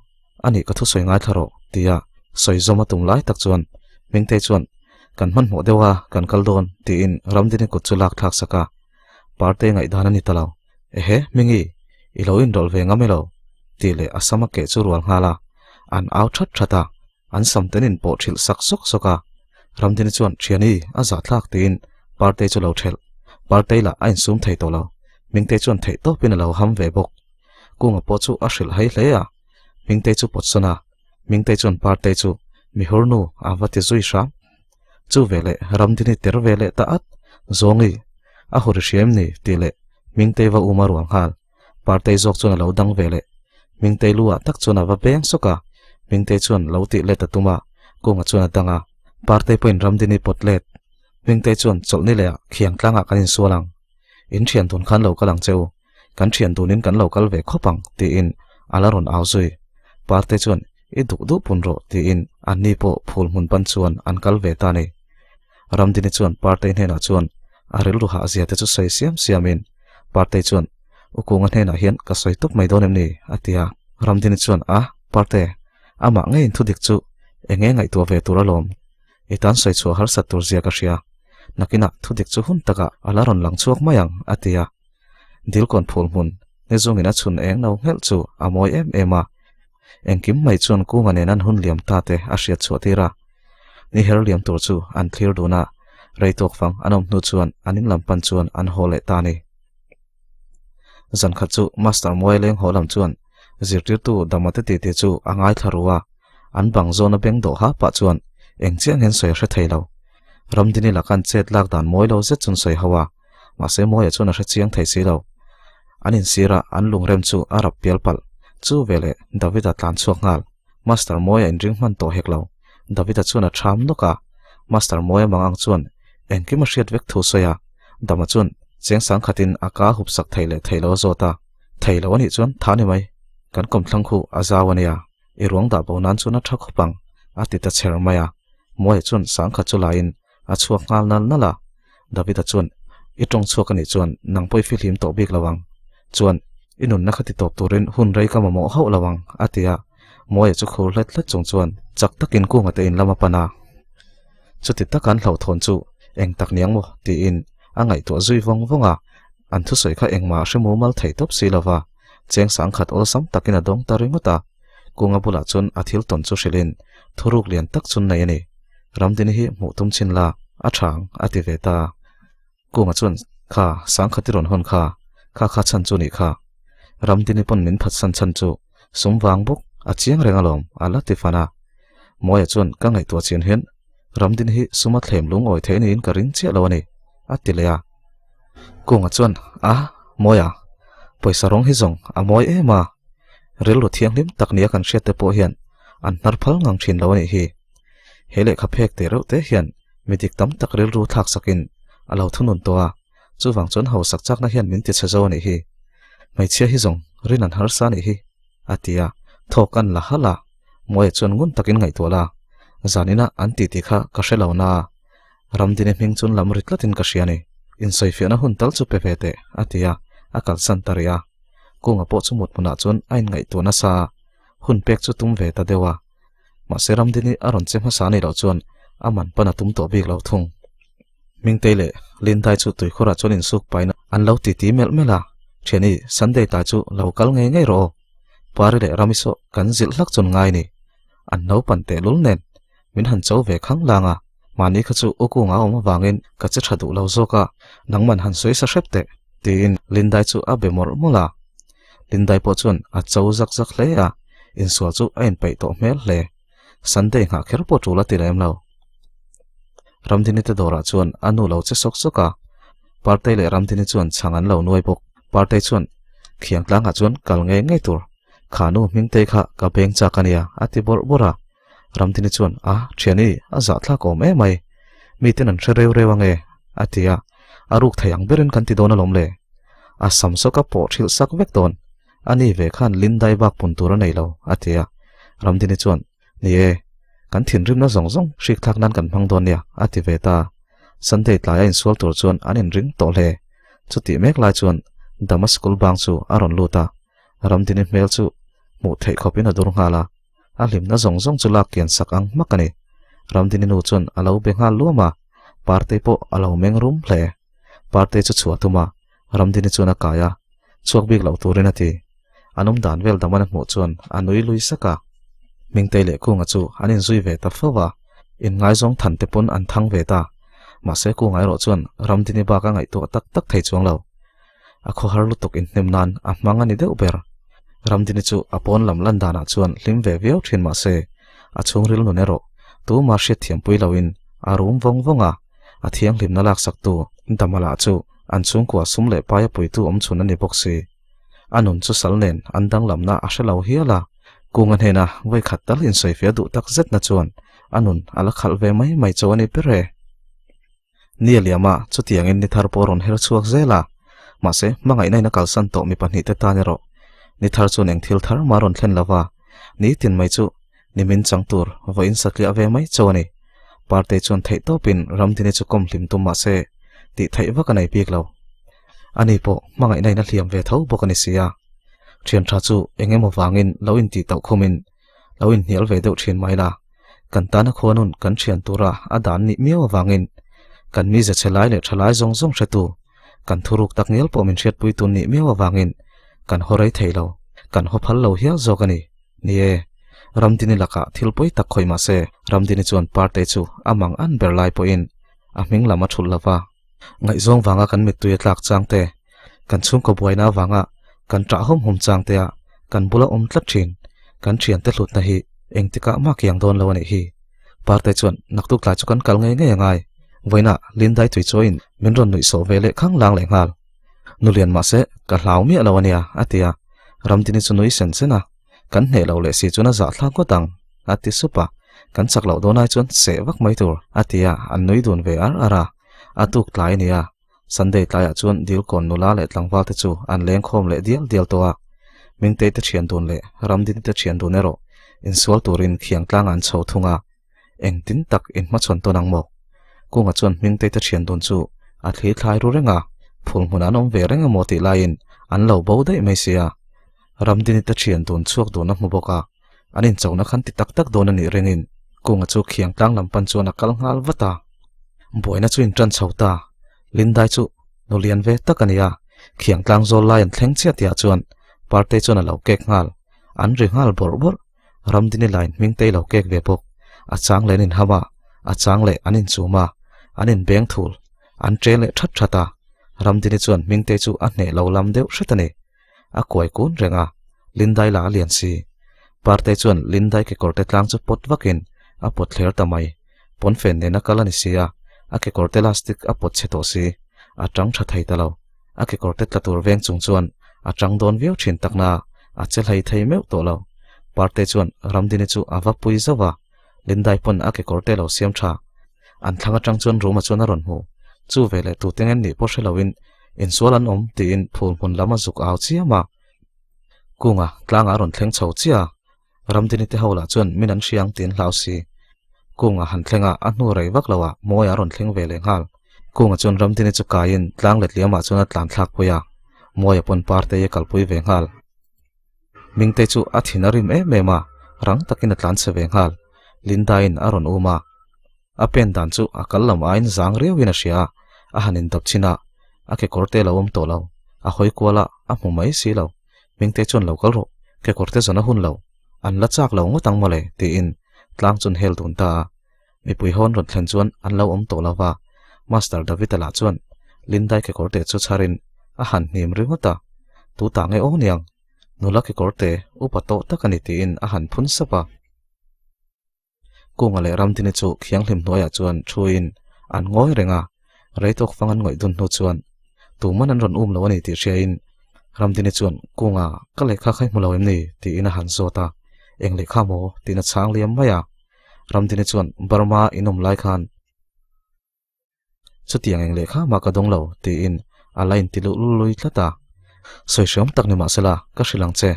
a nih ka thusawi ngaithla rawh tia sawi zawm a tum lai tak chuan Hmingtei chuan kan hmanhmawh deuh a kan kal dawn tiin Ramdini kut chu lak thlak sak a. Partei ngaihdan a ni ta lo. Ehe, Hmingi, i lo inrawlh ve ngam elo? tih leh a sam a keh chu rual nghal a, an au that that a, an sam ten in pawh ṭhilh sak sawk sawk a. Ramdini chuan Thiani a zahthlak tiin Partei chu lo ṭhelh. Partei lah a insum thei tawh lo. Hmingtei chuan theih tawpin a lo ham ve bawk. Kunga pawh chu a hrilh hai hle a, Hmingtei chu pawt sawn a, Hmingtei chuan Partei chu mihur nu a va ti zui hram. Chu veleh Ramdini ter ve leh ta at, Zawngi, a hur i hria em ni? tih leh Hmingtei va um a rual nghal. Partei zawk chuan a lo dang ve leh. Hmingtei lu ah tak chuan a va beng sawk a, Hmingtei chuan lo tih let a tum a, Kunga chuan a dang a. Partei pawhin Ramdini pawt let. Hmingtei chuan chawlhni leh ah khiang tlangah kan insual ang. In thian dun khan lo kal ang che u. Kan thian dunin kan lo kal ve khawp ang, tiin a la rawn au zui. Parte chuan, I duh duh pun rawh, tiin anni pawh phul hmun pan chuan an kal ve ta a ni. Ramdini chuan Partei hnenah chuan a rilru hah zia te chu sawi siam siamin Partei chuan, U Kunga hnenah hian ka sawi tawp mai dawn em ni? a ti a. Ramdini chuan, A, Parte, amah ngeiin thudik chu eng nge ngaihtuah ve tur alawm? I tan sawi chhuah harsat tur zia ka hria. Nakinah thudik chu hun takah a la rawn lang chhuak mai ang, a ti a. Dilkawn phul hmun ni zungin a chhun eng no nghelh chu a mawi em em a. Engkim mai chuan Kunga nen an hun liam ta te a hriat chhuah tir a. Ni her liam tur chu an thlir dun a, rei tawk fang an awm hnu chuan an in lam pan chuan an haw leh ta a ni. Zan khat chu Master Muai leng haw lam chuan zirtirtu Damate titi chu a ngaithla ru a, an bang zawna beng dawh ha pah chuan eng chiah ngen sawi a hre thei lo. Ramdini lakan chet lak dan mawi lo zet chuan sawi ho a. Mahse Mawia chuan a hre chiang thei si lo. An insir a, an lungrem chu a rap pial palh. Chu veleh David-a tlan chhuak nghal. Master Mawia inring hman tawh hek lo. David-a chuan a ṭham nawk a. Master Mawia mang ang chuan engkim a hriat vek thu sawi a. Dama chuan cheng sang khatin a ka hup sak thei leh thei lo a zawt a. Thei lo a nih chuan tha ni mai. Kan kawmthlang khu a zau a nia. I ruang dah bo nan chuan a ṭha khawp ang, a ti ta chher mai a. Mawia chuan sang khat chu laiin a chhuak nghal nal nal a. Davida chuan, I tawng chhuak a nih chuan nang pawh i fihlim tawh bik lo ang. Chuan, i nunna kha ti tawp turin hun rei ka mamawh hauh lo ang, a ti a. Mawia chu khur hlet hlet chung chuan chak takin kunga te in lam a pan a. Chuti taka an hlauhthawn chu eng tak niang maw? tiin a ngaihtuah zui vawng vawng a. An thusawi kha engmah a hre mumal thei tawp si lo va, cheng sangkhat awlsam takin a dawng ta ringawt a. Kunga bulah chuan a thil tawn chu hrilhin thuruk lian tak chun nei a ni. Ramdini hi hmuh tum chin la, a tha ang, a ti ve ta. Kunga chuan, Kha, sangkhat i rawn hawn kha, kha kha chhan chu nih kha. Ramdini pawn min phatsan chhan chu sum vang bawk, a chiang reng alawm, a la ti fan a. Mawia chuan, Ka ngaihtuah chian hian Ramdini hi suma thlem lungawi theih niin ka ring chiah lo a ni, a ti leh a. Kunga chuan, A, Mawia, pawisa rawng hi zawng a mawi em a, rilru thianghlim tak nia kan hriat te pawh hian an hnar phal ngang thin lo a nih hi. He lehkha phek teh reuh te hian mi dik tam tak rilru thlak sakin a lo thunun tawh a, chuvang chuan hausak chakna hian min ti chhe zo a nih hi. Hmeichhia hi zawng rin an harsa a nih hi, a ti a, thawk an la halh a, Mawia chuan ngun takin ngaihtuah la, zanina an titi kha ka hre lo na a, Ramdini hming chuan lam ri tlatin ka hria a ni. Insawifiahna hun tal chu pe ve teh, a ti a, a kalsan ta rih a. Kunga pawh chu mut hmunah chuan a inngaihtuah nasa a, hun pek chu tum ve ta deuh a. Mahse Ramdini a rawn che hmasa anih loh chuan a man pan a tum tawh bik lo thung. Hmingtei leh Lindai chu tuikhurah chuan insuk pain an lo titi melh melh a, Thiani, Sunday tai chu lo kal ngei ngei rawh aw. Pari leh Rami saw kan zilh hlak chuan ngai ni. An naupan tehlul nen min han cho ve khang lang a. Mahni kha chu u kunga awm avangin ka che tha duh lo zawk a, nangman han sawi sa hrep teh, tiin Lindai chu a be mawlh mawlh a. Lindai pawh chuan a cho zak zak hle a, insual chu a inpeih tawh hmel hle. Sunday nghah kher pawh tul a ti lem lo. Ramdini te dawrah chuan a nu lo che sawk sawk a, Partei leh Ramdini chuan chhang an lo nuai bawk. Partei chuan, Khiang tlangah chuan kal ngei ngei tur, kha nu Hmingtei kha ka beng chak a nia, a ti bawrh bawrh a. Ramdini chuan, A, thiani, a zahthlak awm em mai, miten an hre reu reu ange, a ti a, a ruk thei ang berin kan ti dawn alawm le. A sam saw ka pawh hrilh sak vek dawn, a ni ve khan Lindai bak pun tur a nei lo, a ti a. Ramdini chuan, Ni e, kan thinrimna zawng zawng hrikthlak nan kan hmang dawn nia, a ti ve ta. Sunday tlaia insual tur chuan an inring tawh hle. Chutih mek lai chuan Dama school bang chu a rawn lut a, Ramdini hmel chu hmuh theih khawpin a dur nghal a. A hlimna zawng zawng chu lak kian sak ang hmak a ni. Ramdini nu chuan a lo be nghal luam a, Partei pawh a lo meng rum hle. Partei chu chhuah tum a, Ramdini chuan a kai a, chhuak bik loh turin a ti. An awm dan vel dam an hmuh chuan a nui lui sak a. Hmingtei leh Kunga chu an inzui ve ta fo a, inngaizawng than te pawn an thang ve ta. Mahse Kunga erawh chuan Ramdini bak a ngaihtuah tak tak thei chuang lo. A khawhar lutuk inhnem nan a hmang a ni deuh ber. Ramdini chu a pawn lam lan danah chuan hlim ve viau thin mah se, a chhungril nun erawh tuma hriatthiampui loin a rum vawng vawng a, a thianghlimna laksaktu Damala chu an chhungkua sum leh paia puitu awm chhun a ni bawk si. A nun chu sal nen an danglamna a hre lo hial a, Kunga hnena vawikhat tal insawifiah duh tak zetna chuan a nun a la khalh ve mai mai cho a ni ber e. Ni a liam a, chutiangin ni thar pawh a rawn her chhuak zel a. Mahse, hmangaihna in a kalsan tawh mi pahnihte tan erawh ni thar chuan eng thil thar mah a rawn thlen lo va, ni tin mai chu ni min chang tur vawiin satliah ve mai cho a ni. Partei chuan theih tawpin Ramdini chu kawm hlim tum mahse, tih theih vak a nei bik lo. Ani pawh hmangaihna in a hliam ve tho bawk a ni si a. Thian tha chu eng emaw vangin lo intih tauh khumin lo inhnial ve deuh thin mai la, kan tana khuanun kan thian tura a dan nih miau avangin kan mize chhe lai leh tha lai zawng zawng hretu, kan thuruk tak ngial pawh min hriatpui tun nih miau avangin kan haw rei thei lo, kan haw phal lo hial zawk a ni. Ni e, Ramdini lakah thil pawi tak khawih mah se, Ramdini chuan Partei chu a mang an ber lai pawhin a hming lam a thulh lo va. Ngaihzawng vanga kan mittui a tlak chang te, kan chhungkaw buaina avanga kan ṭah hawm hawm chang te ah kan bula awm tlat ṭhin, kan ṭhiante hlutna hi engtikah mah kiang dawn lo a nih hi. Parte chuan naktuk tlai chu kan kal ngei ngei a ngai, vawiinah Lindai tui chawiin min rawn nuih sawh ve leh khang lang leh nghal. Nulian mahse ka hlau miah lo a nia, a ti a, Ramdini chu nui sen sen a, kan hneh lo leh si chuan a zahthlak ngawt ang, a ti sup a, kan chak loh dawn ai chuan seh vak mai tur, a ti a, an nui dun ve ar ar a, a tuk tlai a nia. Sunday tlaiah chuan Dilkawn nula leh tlangval te chu an leng khawm leh dial dial tawh a, Mingtei te thian dun leh Ramdini te thian dun erawh insual turin khiang tlangah an chho thung a, engtin tak inhmachhawn tawn ang maw? Kunga chuan Hmingtei te thian dun chu a thli thlai ru reng a, phul hmunah an awm ve reng emaw tih laiin an lo bo daih mai sia. Ramdini te thian dun chhuak dun a hmu bawk a, an inchona khan ti tak tak dawn a nih ringin Kunga chu khiang tlang lam pan chuan a kal nghal vat a. Buaina chu in ṭan chho ta. Lindai chu nu lian ve tak a ni a, khiang tlang zawl lai an thleng chiah tihah chuan Partei chuan a lo kek nghal. An ri nghal bawrh bawrh. Ramdini lain Hmingtei lo kek ve bawk. A chang leh an inham a, a chang leh an inchum a, an inbeng thul. An ṭe leh ṭhat ṭhat a. Ramdini chuan Hmingtei chu a hneh lo lam deuh hret a ni. A kuai kun reng a, Lindai lah a lian si. Partei chuan Lindai kekawrte tlang chu pawt vakin a pawt thler ta mai. Pawnfen nena kal a ni si a, a kekawrte lastic a pawt chhe tawh si. A tang tha thei ta lo. A kekawrte tla tur veng chung chuan a tang dawn viau thin takna a che hlei thei meuh tawh lo. Partei chuan Ramdini chu a va pui zauh a, Lindai pawn a kekawrte lo siam tha. An thlang atang chuan room-a chuan a rawn hmu. Chu veleh tute ngen nih pawh hre loin insual an awm tiin phul hmun lam a zuk au chiam a. Kunga tlangah a rawn thleng chho chiah a, Ramdini te ho lah chuan min an hria ang tiin hlau si. Kunga han thleng a, a hnu rei vak loah Mawia a rawn thleng ve leh nghal. Kunga chuan Ramdini chu kaiin tlang letliamah chuan a tlan thlak pui a, Mawia pawn Partei a kalpui ve nghal. Mingtei chu a thin a rim em em a, rang takin a tlan chhe ve nghal. Linda-in a rawn um a. A pen dan chu a kal lam aiin zang riauin a hria a, a han indawp chin a, a kekawrte a lo awm tawh lo. A hawi kual a, a hmu mai si lo. Mingtei chuan lo kal rawh, kekawrte zawn a hun lo. An la chak lo ngawt ang mawle, tiin tlang chu an hel dun ta a. Mipui hawn rawn thlen chuan an lo awm tawh lo va, Master David-a lah chuan Lindai kekawrte chu chharin a han hnim ringawt a, Tu ta nge aw niang? Nula kekawrte upa tawh tak a ni tiin a han phun sap a. Kunga leh Ramdini chu thianghlim hnuaiah chuan thuin an ngawi reng a, rei tawk fang an ngawih dun hnu chuan tuman an rawn um lo a ni tih hriain Ramdini chuan Kunga ka lehkha kha i hmu lo em ni? tiin a han zawt a, Eng lehkha maw? tiin a chhang liam mai a. Ramdini chuan Burma in awm lai khan Chutiang eng lehkha mah ka dawng lo, tiin a la inti luh lui tlat a. Sawi hreawm tak ni mahsela, ka hrilh ang che.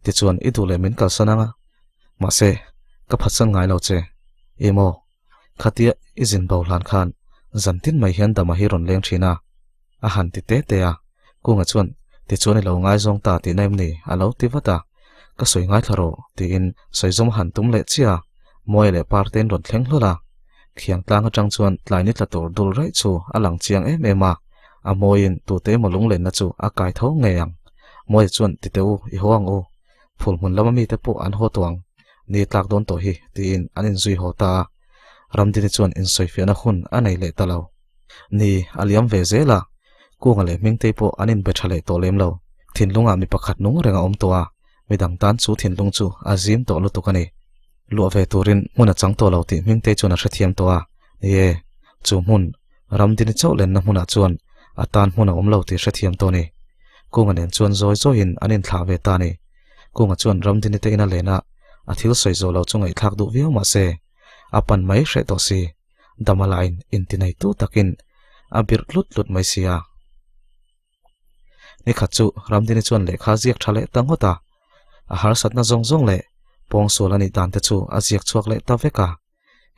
Tichuan, i duh leh min kalsan ang a. Mahse, ka phatsan ngai lo che. Emaw, khatia i zin bo hlan khan zan tin mai hian dama hi rawn leng thin a, a han ti te te a. Kunga chuan, Tichuan i lo ngaizawng ta tihna em ni? a lo ti vat a. Ka sawi ngaithla rawh, tiin sawizawm a han tum leh chiah a. Mawia leh Partein rawn thleng hlawl a. Khiang tlang atang chuan tlai ni tla tur dul raih chu a lang chiang em em a, a mawiin tute emaw lunglenna chu a kai tho ngei ang. Mawia chuan ti teh u, i haw ang u. Phul hmun lama mite pawh an haw tawh ang. Ni tlak dawn tawh hi, tiin an inzui haw ta a. Ramdini chuan insawifiahna hun a nei leh ta lo. Ni, a liam ve zel a, Kunga leh Hmingtei pawh an inbe tha leh tawh lem lo. Thinlungah mi pakhat nung reng a awm tawh a, midang tan chu thinlung chu a zim tawh lutuk a ni. Luah ve turin hmun a chang tawh lo tih Hmingtei chuan a hrethiam tawh a, ni e, chu hmun, Ramdini chauh lenna hmunah chuan a tan hmun a awm lo tih hrethiam tawh a ni. Kunga nen chuan zawi zawiin an inthlah ve ta a ni. Kunga chuan Ramdini te ina lena a thil sawi zawh lo chu ngaihthlak duh viau mah se, a pan mai hreh tawh si. Dama lain intineitu takin a birh tlut tlut mai si a. Nikhat chu Ramdini chuan lehkha a ziak tha leh ta ngawt a, a harsatna zawng zawng leh pawngsual a nih dan te chu a ziak chhuak leh ta vek a.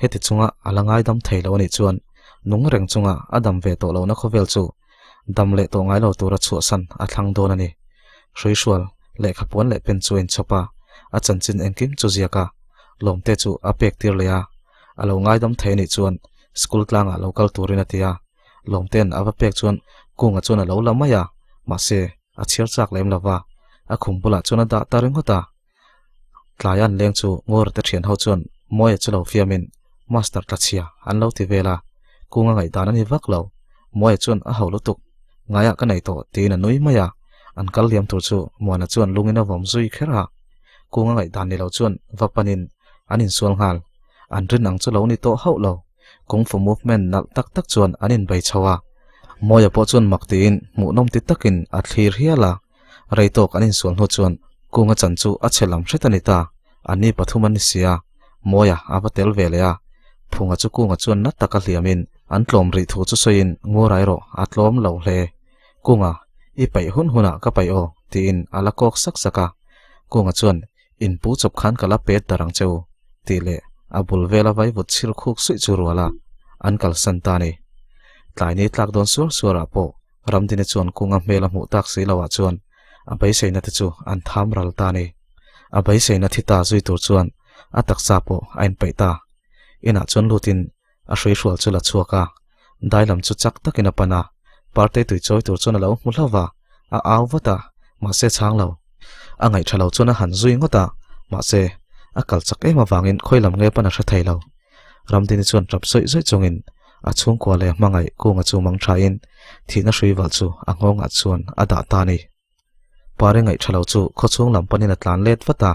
Heti chunga a la ngaidam thei lo a nih chuan nung reng chunga a dam ve tawh lohna khawvel chu dam leh tawh ngai lo tura chhuahsan a thlang dawn a ni. Hruihrual lehkha puan leh pen chu a inchhawp a, a chanchin engkim chu ziak a, lawmte chu a pek tir leh a. A lo ngaidam thei a nih chuan school tlangah lo kal turin a ti a, Lawmte'n a va pek chuan Kunga chuan a lo la mai a, mahse a chhiar chak lem lo va, a khum bulah chuan a dah ta ringawt a. Tlai an leng chu Ngawra te thian ho chuan Mawia chu lo fiamin Master tlachhia an lo ti vel a, Kunga ngaihdan a ni vak lo. Mawia chuan a ho lutuk, ngaiah ka nei tawh tiin a nui mai a, an kal liam tur chu Muana chuan lungin a vawm zui kher a. Kunga ngaihdan ni lo chuan va panin an insual nghal, an rin ang chu lo ni tawh hauh lo. Kung Fu movement nalh tak tak chuan an inbei chho a, Mawia pawh chuan mak tiin hmuhnawm ti takin a thlir hial a, rei tawk an insual hnu chuan Kunga chan chu a chhe lam hret a ni ta, anni pathum an ni si a, Mawia a va tel ve leh a, Phunga chu Kunga chuan na taka hliamin an tlawm rih thu chu sawiin Ngura erawh a tlawm lo hle. Kunga, i paih hun hunah ka paih aw, tiin a la kawk sak sak a, Kunga chuan In pu chawp khan ka la pet dar ang che u, tih leh a bul vela vaivut chhir khuk suih chu rual a, an kalsan ta a ni. Tlaini tlak dawn suar suarah pawh Ramdini chuan kunga hmel a hmuh tak si loah chuan a beiseina te chu an tham ral ta a ni. A beiseina thi ta zui tur chuan a taksa pawh a inpeih ta. Inah chuan lutin a hruihrual chu la chhuak a, dai lam chu chak takin a pan a, Partei tui chawi tur chuan a lo hmu hlauh a, a au vat a, mahse chhang lo. A ngaih tha lo chuan a han zui ngawt a, mahse a kal chak em avangin khawi lam nge pan a hre thei lo. Ramdini chuan tap zawih zawih chungin a chhungkua leh a hmangaih kunga chu mang thain thihna hrui valh chu a nghawngah chuan a dah ta a ni. Pari ngaih tha lo chu khawchhung lam panin a tlan let vat a,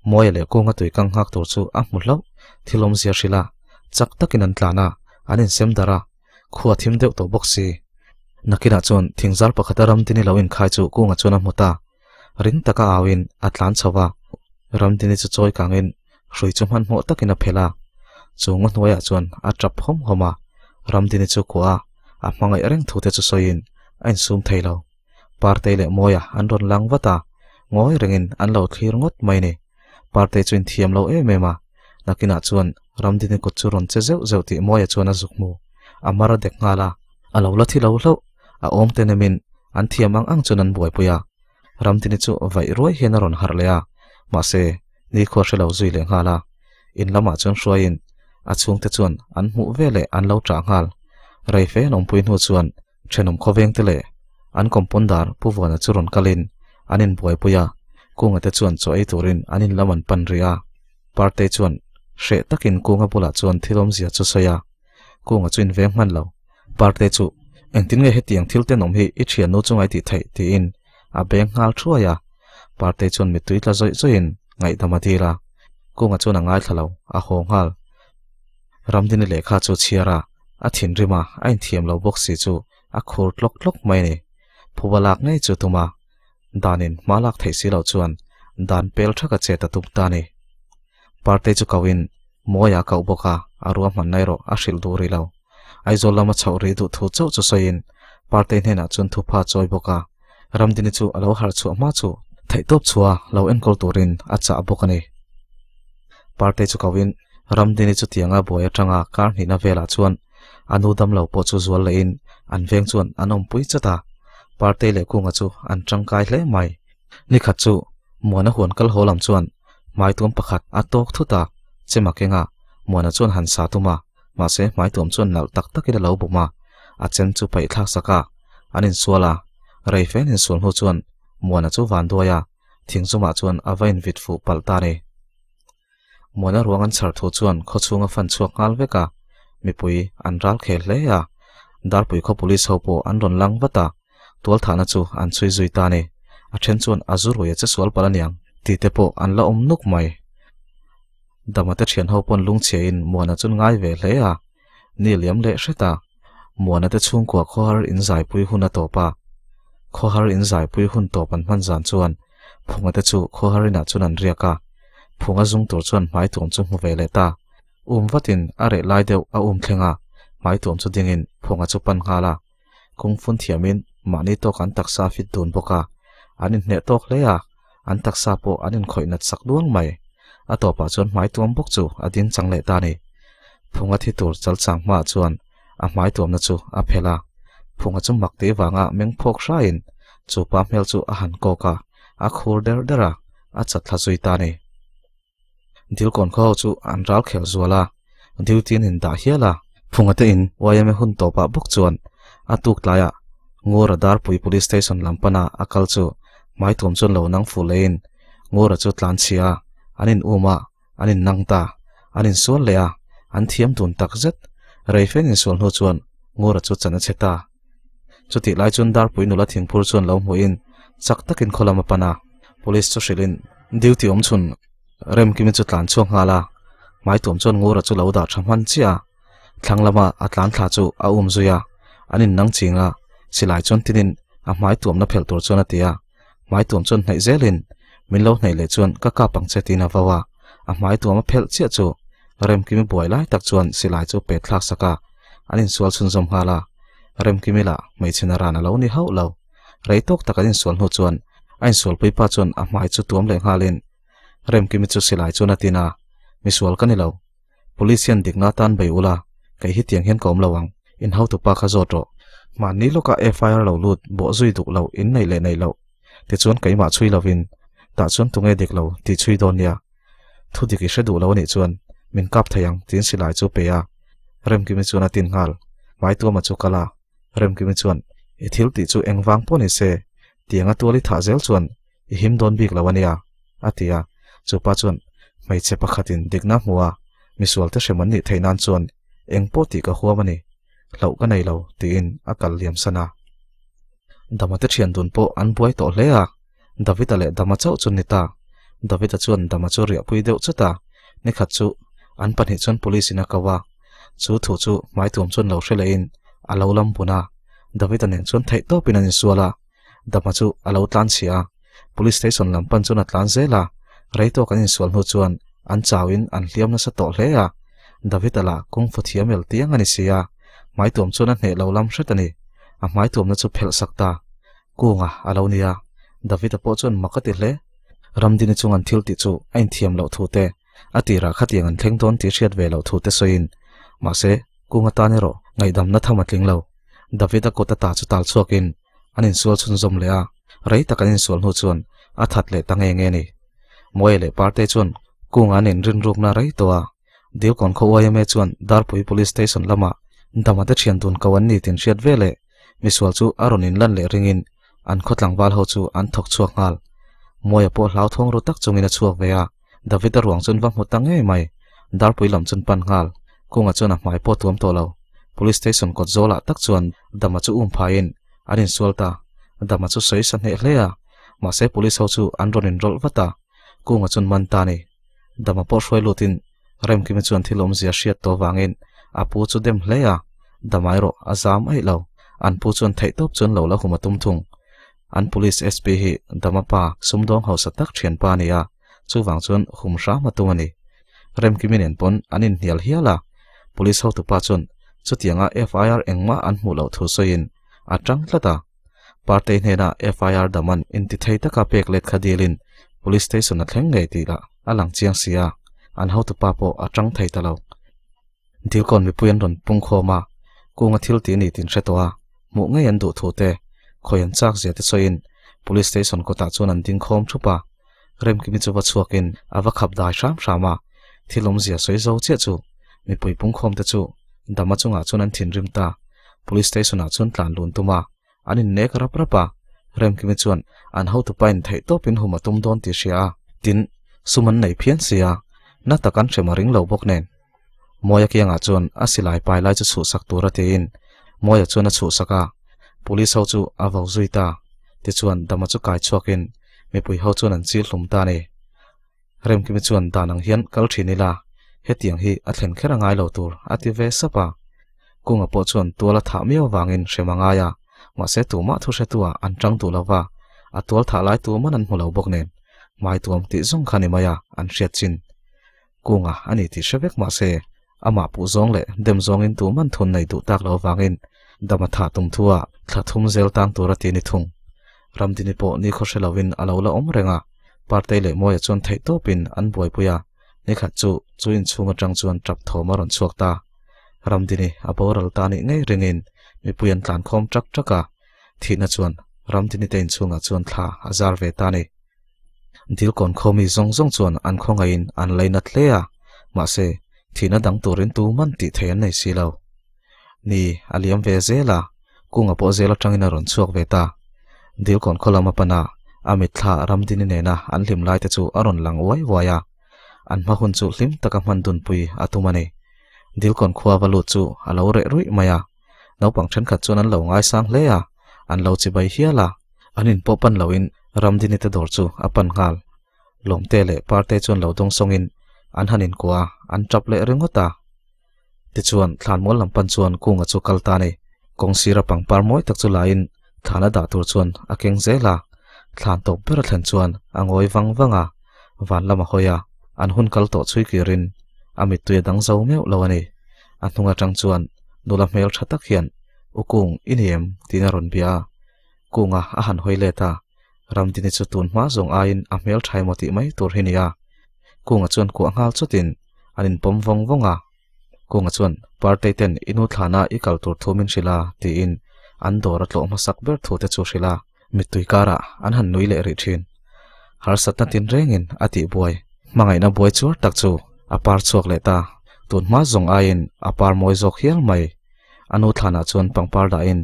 Mawia leh Kunga tui kang nghak tur chu a hmu hlauh, thil awmzia hrilh a, chak takin an tlan a, an insem darh a, khua thim deuh tawh bawk si. Nakinah chuan thingzar pakhata Ramdini lo inkhai chu Kunga chuan a hmu ta, ring taka auin a tlan chho va, Ramdini chu chawi kangin hrui chu hmanhmawh takin a phelh a, chu ngaw hnuaiah chuan a tap hawm hawm a, Ramdini chu kuah a, a hmangaih reng thute chu sawiin a insum thei lo. Partei leh Mawia an rawn lang vat a, ngawi rengin an lo thlir ngawt mai ni. Partei chu inthiam lo em em a, nakinah chuan Ramdini kut chu rawn che zeuh zeuh tih Mawia chuan a zuk hmu. A mar a dek nghal a, a lo la thi lo hlauh, a awm te nemin an thiam ang ang chuan an buaipui a. Ramdini chu vaih ruai hian a rawn harh leh a, mahse, nikhua hre lo zui leh nghal a. In lamah chuan hruaiin a chhungte chuan an hmuh veleh an lo ṭah nghal. Reife an awmpui hnu chuan Thenawm khawveng te leh an compounder Pu Vuana chu rawn kalin an inbuaipui a, Kunga te chuan chaw ei turin an in lam an pan rih a. Partei chuan Hreh takin Kunga bulah chuan thil awmzia chu sawi a. Kunga chu inveng hman lo. Parte chu, Engtin nge hetiang thil tenawm hi i thiannu chu ngaitih theih? tiin a beng nghal thuai a. Parte chuan mittui tla zawih zawihin ngaihdam a dil a. Kunga chuan a ngaithla lo, a haw nghal. Ramdini lehkha chu chhiar a, a thinrim a, a inthiam lo bawk si chu a khur tlawk tlawk mai a ni. Phuba lak ngei chu tum a, danin hma lak theih si loh chuan dan pel thaka chet a tum ta a ni. Parte chu kohin Mawia a koh bawk a, a ruahmanna erawh a hrilh duh rih lo. Aizawl lama chhoh rih duh thu chauh chu sawiin Partei hnenah chuan thupha a chawi bawk a, Ramdini chu a lo harh chhuah hma chu theihtawp chhuah lo enkawl turin a chah bawk a ni. Partei chu kohin Ramdini chu tianga buai atanga kar hnihna velah chuan a nu damlo pawh chu zual lehin an veng chuan an awmpui chat a, Partei leh Kunga chu an tangkai hle mai. Nikhat chu Muana huan kal haw lam chuan hmaituam pakhat a tawk thut a, chema kenga Muana chuan han sa tum a, mahse hmaituam chuan nalh tak takin a lo bum a, a chem chu paih thlak sak a, an insual a, rei fe an insual hnu chuan Muana chu van duai a, thingzumah chuan a va invit fuh palh ta a ni. Muana ruang an chhar thu chuan khawchhung a fan chhuak nghal vek a, mipui an ral khel hle a, Darpui khaw police ho pawh an rawn lang vat a, tualthahna chu an chhui zui ta a ni. A then chuan a zu rui a che sual palh aniang tih te pawh an la awm nuk mai. Dama te thian ho pawn lungchhiain Muana chuan ngai ve hle a, ni liam leh hret a, Muana te chhungkua khawhar inzaipui hun a tawp a, khawhar inzaipui hun tawp an hman zan chuan Phunga te chu khawhar inah chuan an riak a, Phunga zung tur chuan hmaituam chu hmu ve leh ta. Um vatin a reh lai deuh a um thleng a, hmaituam chu dingin Phunga chu pan nghal a. Kung fun thiamin mahni tawk an taksa a fit dun bawk a, an inhneh tawk hle a, an taksa pawh an inkhawih nat sak duang mai. A tawpah chuan hmaituam bawk chu a ding chang leh ta a ni. Phunga thi tur chal chang hmaah chuan a hmaituamna chu a phelh a, Phunga chu mak tih vanga meng phawk hraiin chu pa hmel chu a han kawk a, a khur der der a, a chat thla zui ta a ni. Dilkawn khaw ho chu an ral khel zual a, duty an indah hial a. Phunga te in YMA hun tawpah bawk chuan a tuk tlaiah Ngura Darpui Police Station lam pana a kal chu hmaituam chuan lo nang fuh leiin Ngura chu tlan chhia a, an in um a, an in nang ta, an insual leh a, an thiam dun tak zet. Reifen insual hnu chuan Ngura chu chan a chhe ta. Chutih lai chuan Darpui nula thingphur chuan lo hmuhin chak takin khaw lam a pan a, Police chu hrilhin duty awm chhun Remkimi chu tlan chhuak nghal a, hmaituam chuan Ngura chu lo dah tha hman chiah a, thlang lama a tlan thla chu a um zui a, an innang ching a, silai chuan tinin a hmaituamna phelh tur chuan a ti a, hmaituam chuan hnaih zelin min lo hnaih leh chuan ka kap ang che tiin a vau a, a hmaituam a phelh chiah chu Remkimi buai lai tak chuan silai chu pet thlak sak a, an insual chhunzawm nghal a, Remkimi lah hmeichhe naran a lo ni hauh lo. Rei tawk tak an insual hnu chuan a insualpui pa chuan a hmai chu tuam leh nghalin Remkimi chu silai chuan a tin a, Misual ka ni lo. Police hian dikna atan bei ula, kei hi tiang hian ka awm lo ang, in hotupa kha zawt rawh. Mahni lawkah FIR lo lut, bawh zui duk lo, in neih leh neih loh. Tichuan keimah chhui lovin, tah chuan tunge dik lo tih chhui dawn nia. Thu dik i hre duh lo anih chuan min kap thei ang tiin silai chu pe a, Remkimi chuan a tin nghal. Hmaituama chu kal a, Remkimi chuan, I thil tih chu engvang pawh ni se, tianga tual i thah zel chuan i him dawn bik lo ania, a ti a. Chupa chuan, Hmeichhe pakhatin dikna hmu a, misual te hrem an nih theih nan chuan eng pawh tih ka huam a ni, hlauh ka nei lo, tiin a kal liam san a. Dama te thian dun pawh an buai tawh hle a, Davida leh Dama chauh chu ni ta. Davida chuan Dama chu riahpui deuh chut a, nikhat chu an pahnih chuan police in a ko a, chu thu chu hmaituam chuan lo hre lehin a lo lam bun a, Davida nen chuan theih tawpin an insual a, Dama chu a lo tlan chhia a, police station lam pan chuan a tlan zel a, rei tawk an insual hnu chuan an chauin an hliam nasa tawh hle a, Davida lah kungfu thiam el tiang a ni si a, hmaituam chuan a hneh lo lam hret a ni, a hmaituamna chu phelh sak ta. Kunga a lo nia, Davida pawh chuan mak a ti hle. Ramdini chung an thil tih chu a inthiam loh thu te, a tirah khatiang an thleng dawn tih hriat ve loh thu te sawiin, mahse, Kunga tan erawh ngaihdamna tham a tling lo. Davida kut ata chu tal chhuakin an insual chhunzawm leh a, rei tak an insual hnu chuan a that leh ta nge nge a ni. Mawia leh Partei chuan Kunga an inrinrukna rei tawh a, Dilkawn khaw yma chuan Darpui Police Station lamah Damate thian dun ko an ni tih hriat ve leh misual chu a rawn inlan leh ringin an khaw tlangval ho chu an thawk chhuak nghal. Mawia pawh hlauthawng ru tak chungin a chhuak ve a, David-a ruang chuan va hmu ta ngei mai. Darpui lam chun pan nghal. Kunga chuan a hmai pawh tuam tawh lo. Police station kawt zawlah tak chuan Dama chu um phaiin an insual ta. Dama chu sawi sa hneh hle a, mahse police ho chu an rawn inrawlh vat a, Kunga chun man ta a ni. Dama pawh hruai lutin Remkimi chuan thil awmzia hriat tawh vangin a pu chu dem hle a, Dama erawh a zam aih lo. An pu chuan theihtawp chuan lo la hum a tum thung. An police SP hi Dama pa sumdawng hausa tak thianpa a ni a, chuvang chuan hum hram a tum a ni. Remkimi nen pawn an inhnial hial a, police hotupa chuan chutianga FIR engmah an hmuh loh thu sawiin a tang tlat a. Partei hnena FIR daman intithei taka pek let kha dilin police station a thleng ngei tih lah a lang chiang si a, an hotupa pawh a tang thei ta lo. Dilkawn mipui an rawn pung khawm a, kunga thil tih a ni tih an hre tawh a, hmuh ngei an duh thu te, khawi an chak zia te sawiin Police Station kawtah chuan an ding khawm thup a. Remkimi chu va chhuakin a va khap dai hram hram a, thil awmzia sawi zo chiah chu mipui pung khawm te chu Dama chungah chuan an thinrim ta. Police Station ah chuan tlan lun tum a, an innek rap rap a, Remkimi chuan an hotupa in theih tawpin hum a tum dawn tih hria a, tin, sum an nei phian sia, na tak an hrem a ring lo bawk nen. Mawia kiangah chuan a silai pai lai chu chhuhsak tur a tiin Mawia chuan a chhuhsak a, police ho chu a vo zui ta. Tichuan Dama chu kai chhuakin mipui ho chuan an chil hlum ta a ni. Remkimi chuan dan ang hian kal thin ila, hetiang hi a thlen kher a ngai lo tur a ti ve sap a. Kunga pawh chuan tual a thah miau avangin hrem a ngai a, mahse tumah thu hretua an tang duh lo va, a tual thah lai tuman an hmu lo bawk nen hmai tuam tih zawng kha ni mai a an hriat chin. Kunga a ni tih hre vek mah se, amah puh zawng leh dem zawngin tu man thun nei duh tak lo avangin dam a thah tum thu a thla thum zel tang tur a ti ni thung. Ramdini pawh ni khaw hre lovin a lo la awm reng a, Partei leh Mawia chuan theih tawpin an buaipui a, nikhat chu chu inchhung atang chuan tap thawm a rawn chhuak ta. Ramdini a boral ta nih ngei ringin mipui an tlan khawm tak tak a, thihna chuan Ramdini te inchhungah chuan thla a zar ve ta a ni. Dilkawn khawmi zawng zawng chuan an khawngaihin an lainat hle a, mahse, thihna dang turin tu man tih thei an nei si lo. Ni, a liam ve zel a, kunga pawh zel atangin a rawn chhuak ve ta. Dilkawn khaw lam a pan a, a mitthla Ramdini nena an hlim lai te chu a rawn lang uai uai a, an hma hun chu hlim taka hman dunpui a tum a ni. Dilkawn khua va lut chu a lo reh ruih mai a, naupang thenkhat chuan an lo ngaisang hle a, an lo chibai hial a. An in pawh pan loin Ramdini te dawr chu a pan nghal. Lawmte leh Parte chuan lo dawng sawngin an han inkuah a, an tap leh ringawt a. Tichuan, thlanmual lam pan chuan Kunga chu kal ta a ni. Kawng sira pangpar mawi tak chu lain thlan a dah tur chuan a keng zel a. Thlan tawp ber a thlen chuan a ngawi vang vang a, van lam a hawi a, an hun kal tawh chhui kirin a mittui a dang zo meuh lo a ni. A hnung atang chuan nula hmel tha tak hian, U Kung, i ni em? tiin a rawn bia a. Kunga a han hawi let a, Ramdini chu tun hma zawng aiin a hmel tha emaw tih mai tur hi nia. Kunga chuan kuah nghal chutin an inpawm vawng vawng a. Kunga chuan, Partei ten i nu thlana i kal tur thu min hrilh a, tiin an dawr a tlawh hmasak ber thu te chu hrilh a. Mittui karah an han nui leh rih thin. Harsatna tinrengin a tih buai. Hmangaihna buai chuar tak chu a par chhuak leh ta. Tun hma zawng aiin a par mawi zawk hial mai. A nu thlanah chuan pangpar dahin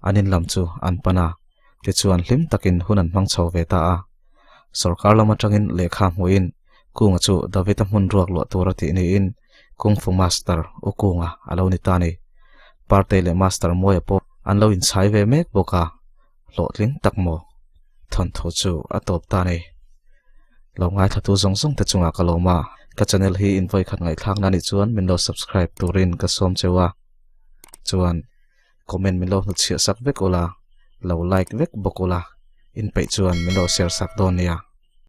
an in lam chu an pan a, tichuan hlim takin hun an hmang chho ve ta a. Sorkar lam atangin lehkha hmuhin Kunga chu David-a hmun ruak luah tur a tih niin Kung Fu Master U Kunga a lo ni ta a ni. Partei leh Master Mawia pawh an lo inchhai ve mek bawk a, hlawhtling tak maw? Thawnthu chu a tawp ta a ni. Lo ngaithlatu zawng zawng te chungah ka lawm a, ka channel hi in vawikhat ngaihthlakna anih chuan min lo subscribe turin ka sawm cheu a, chuan comment min lo hnutchhiah sak vek ula, lo like vek bawk ula, in peih chuan min lo share sak dawn nia.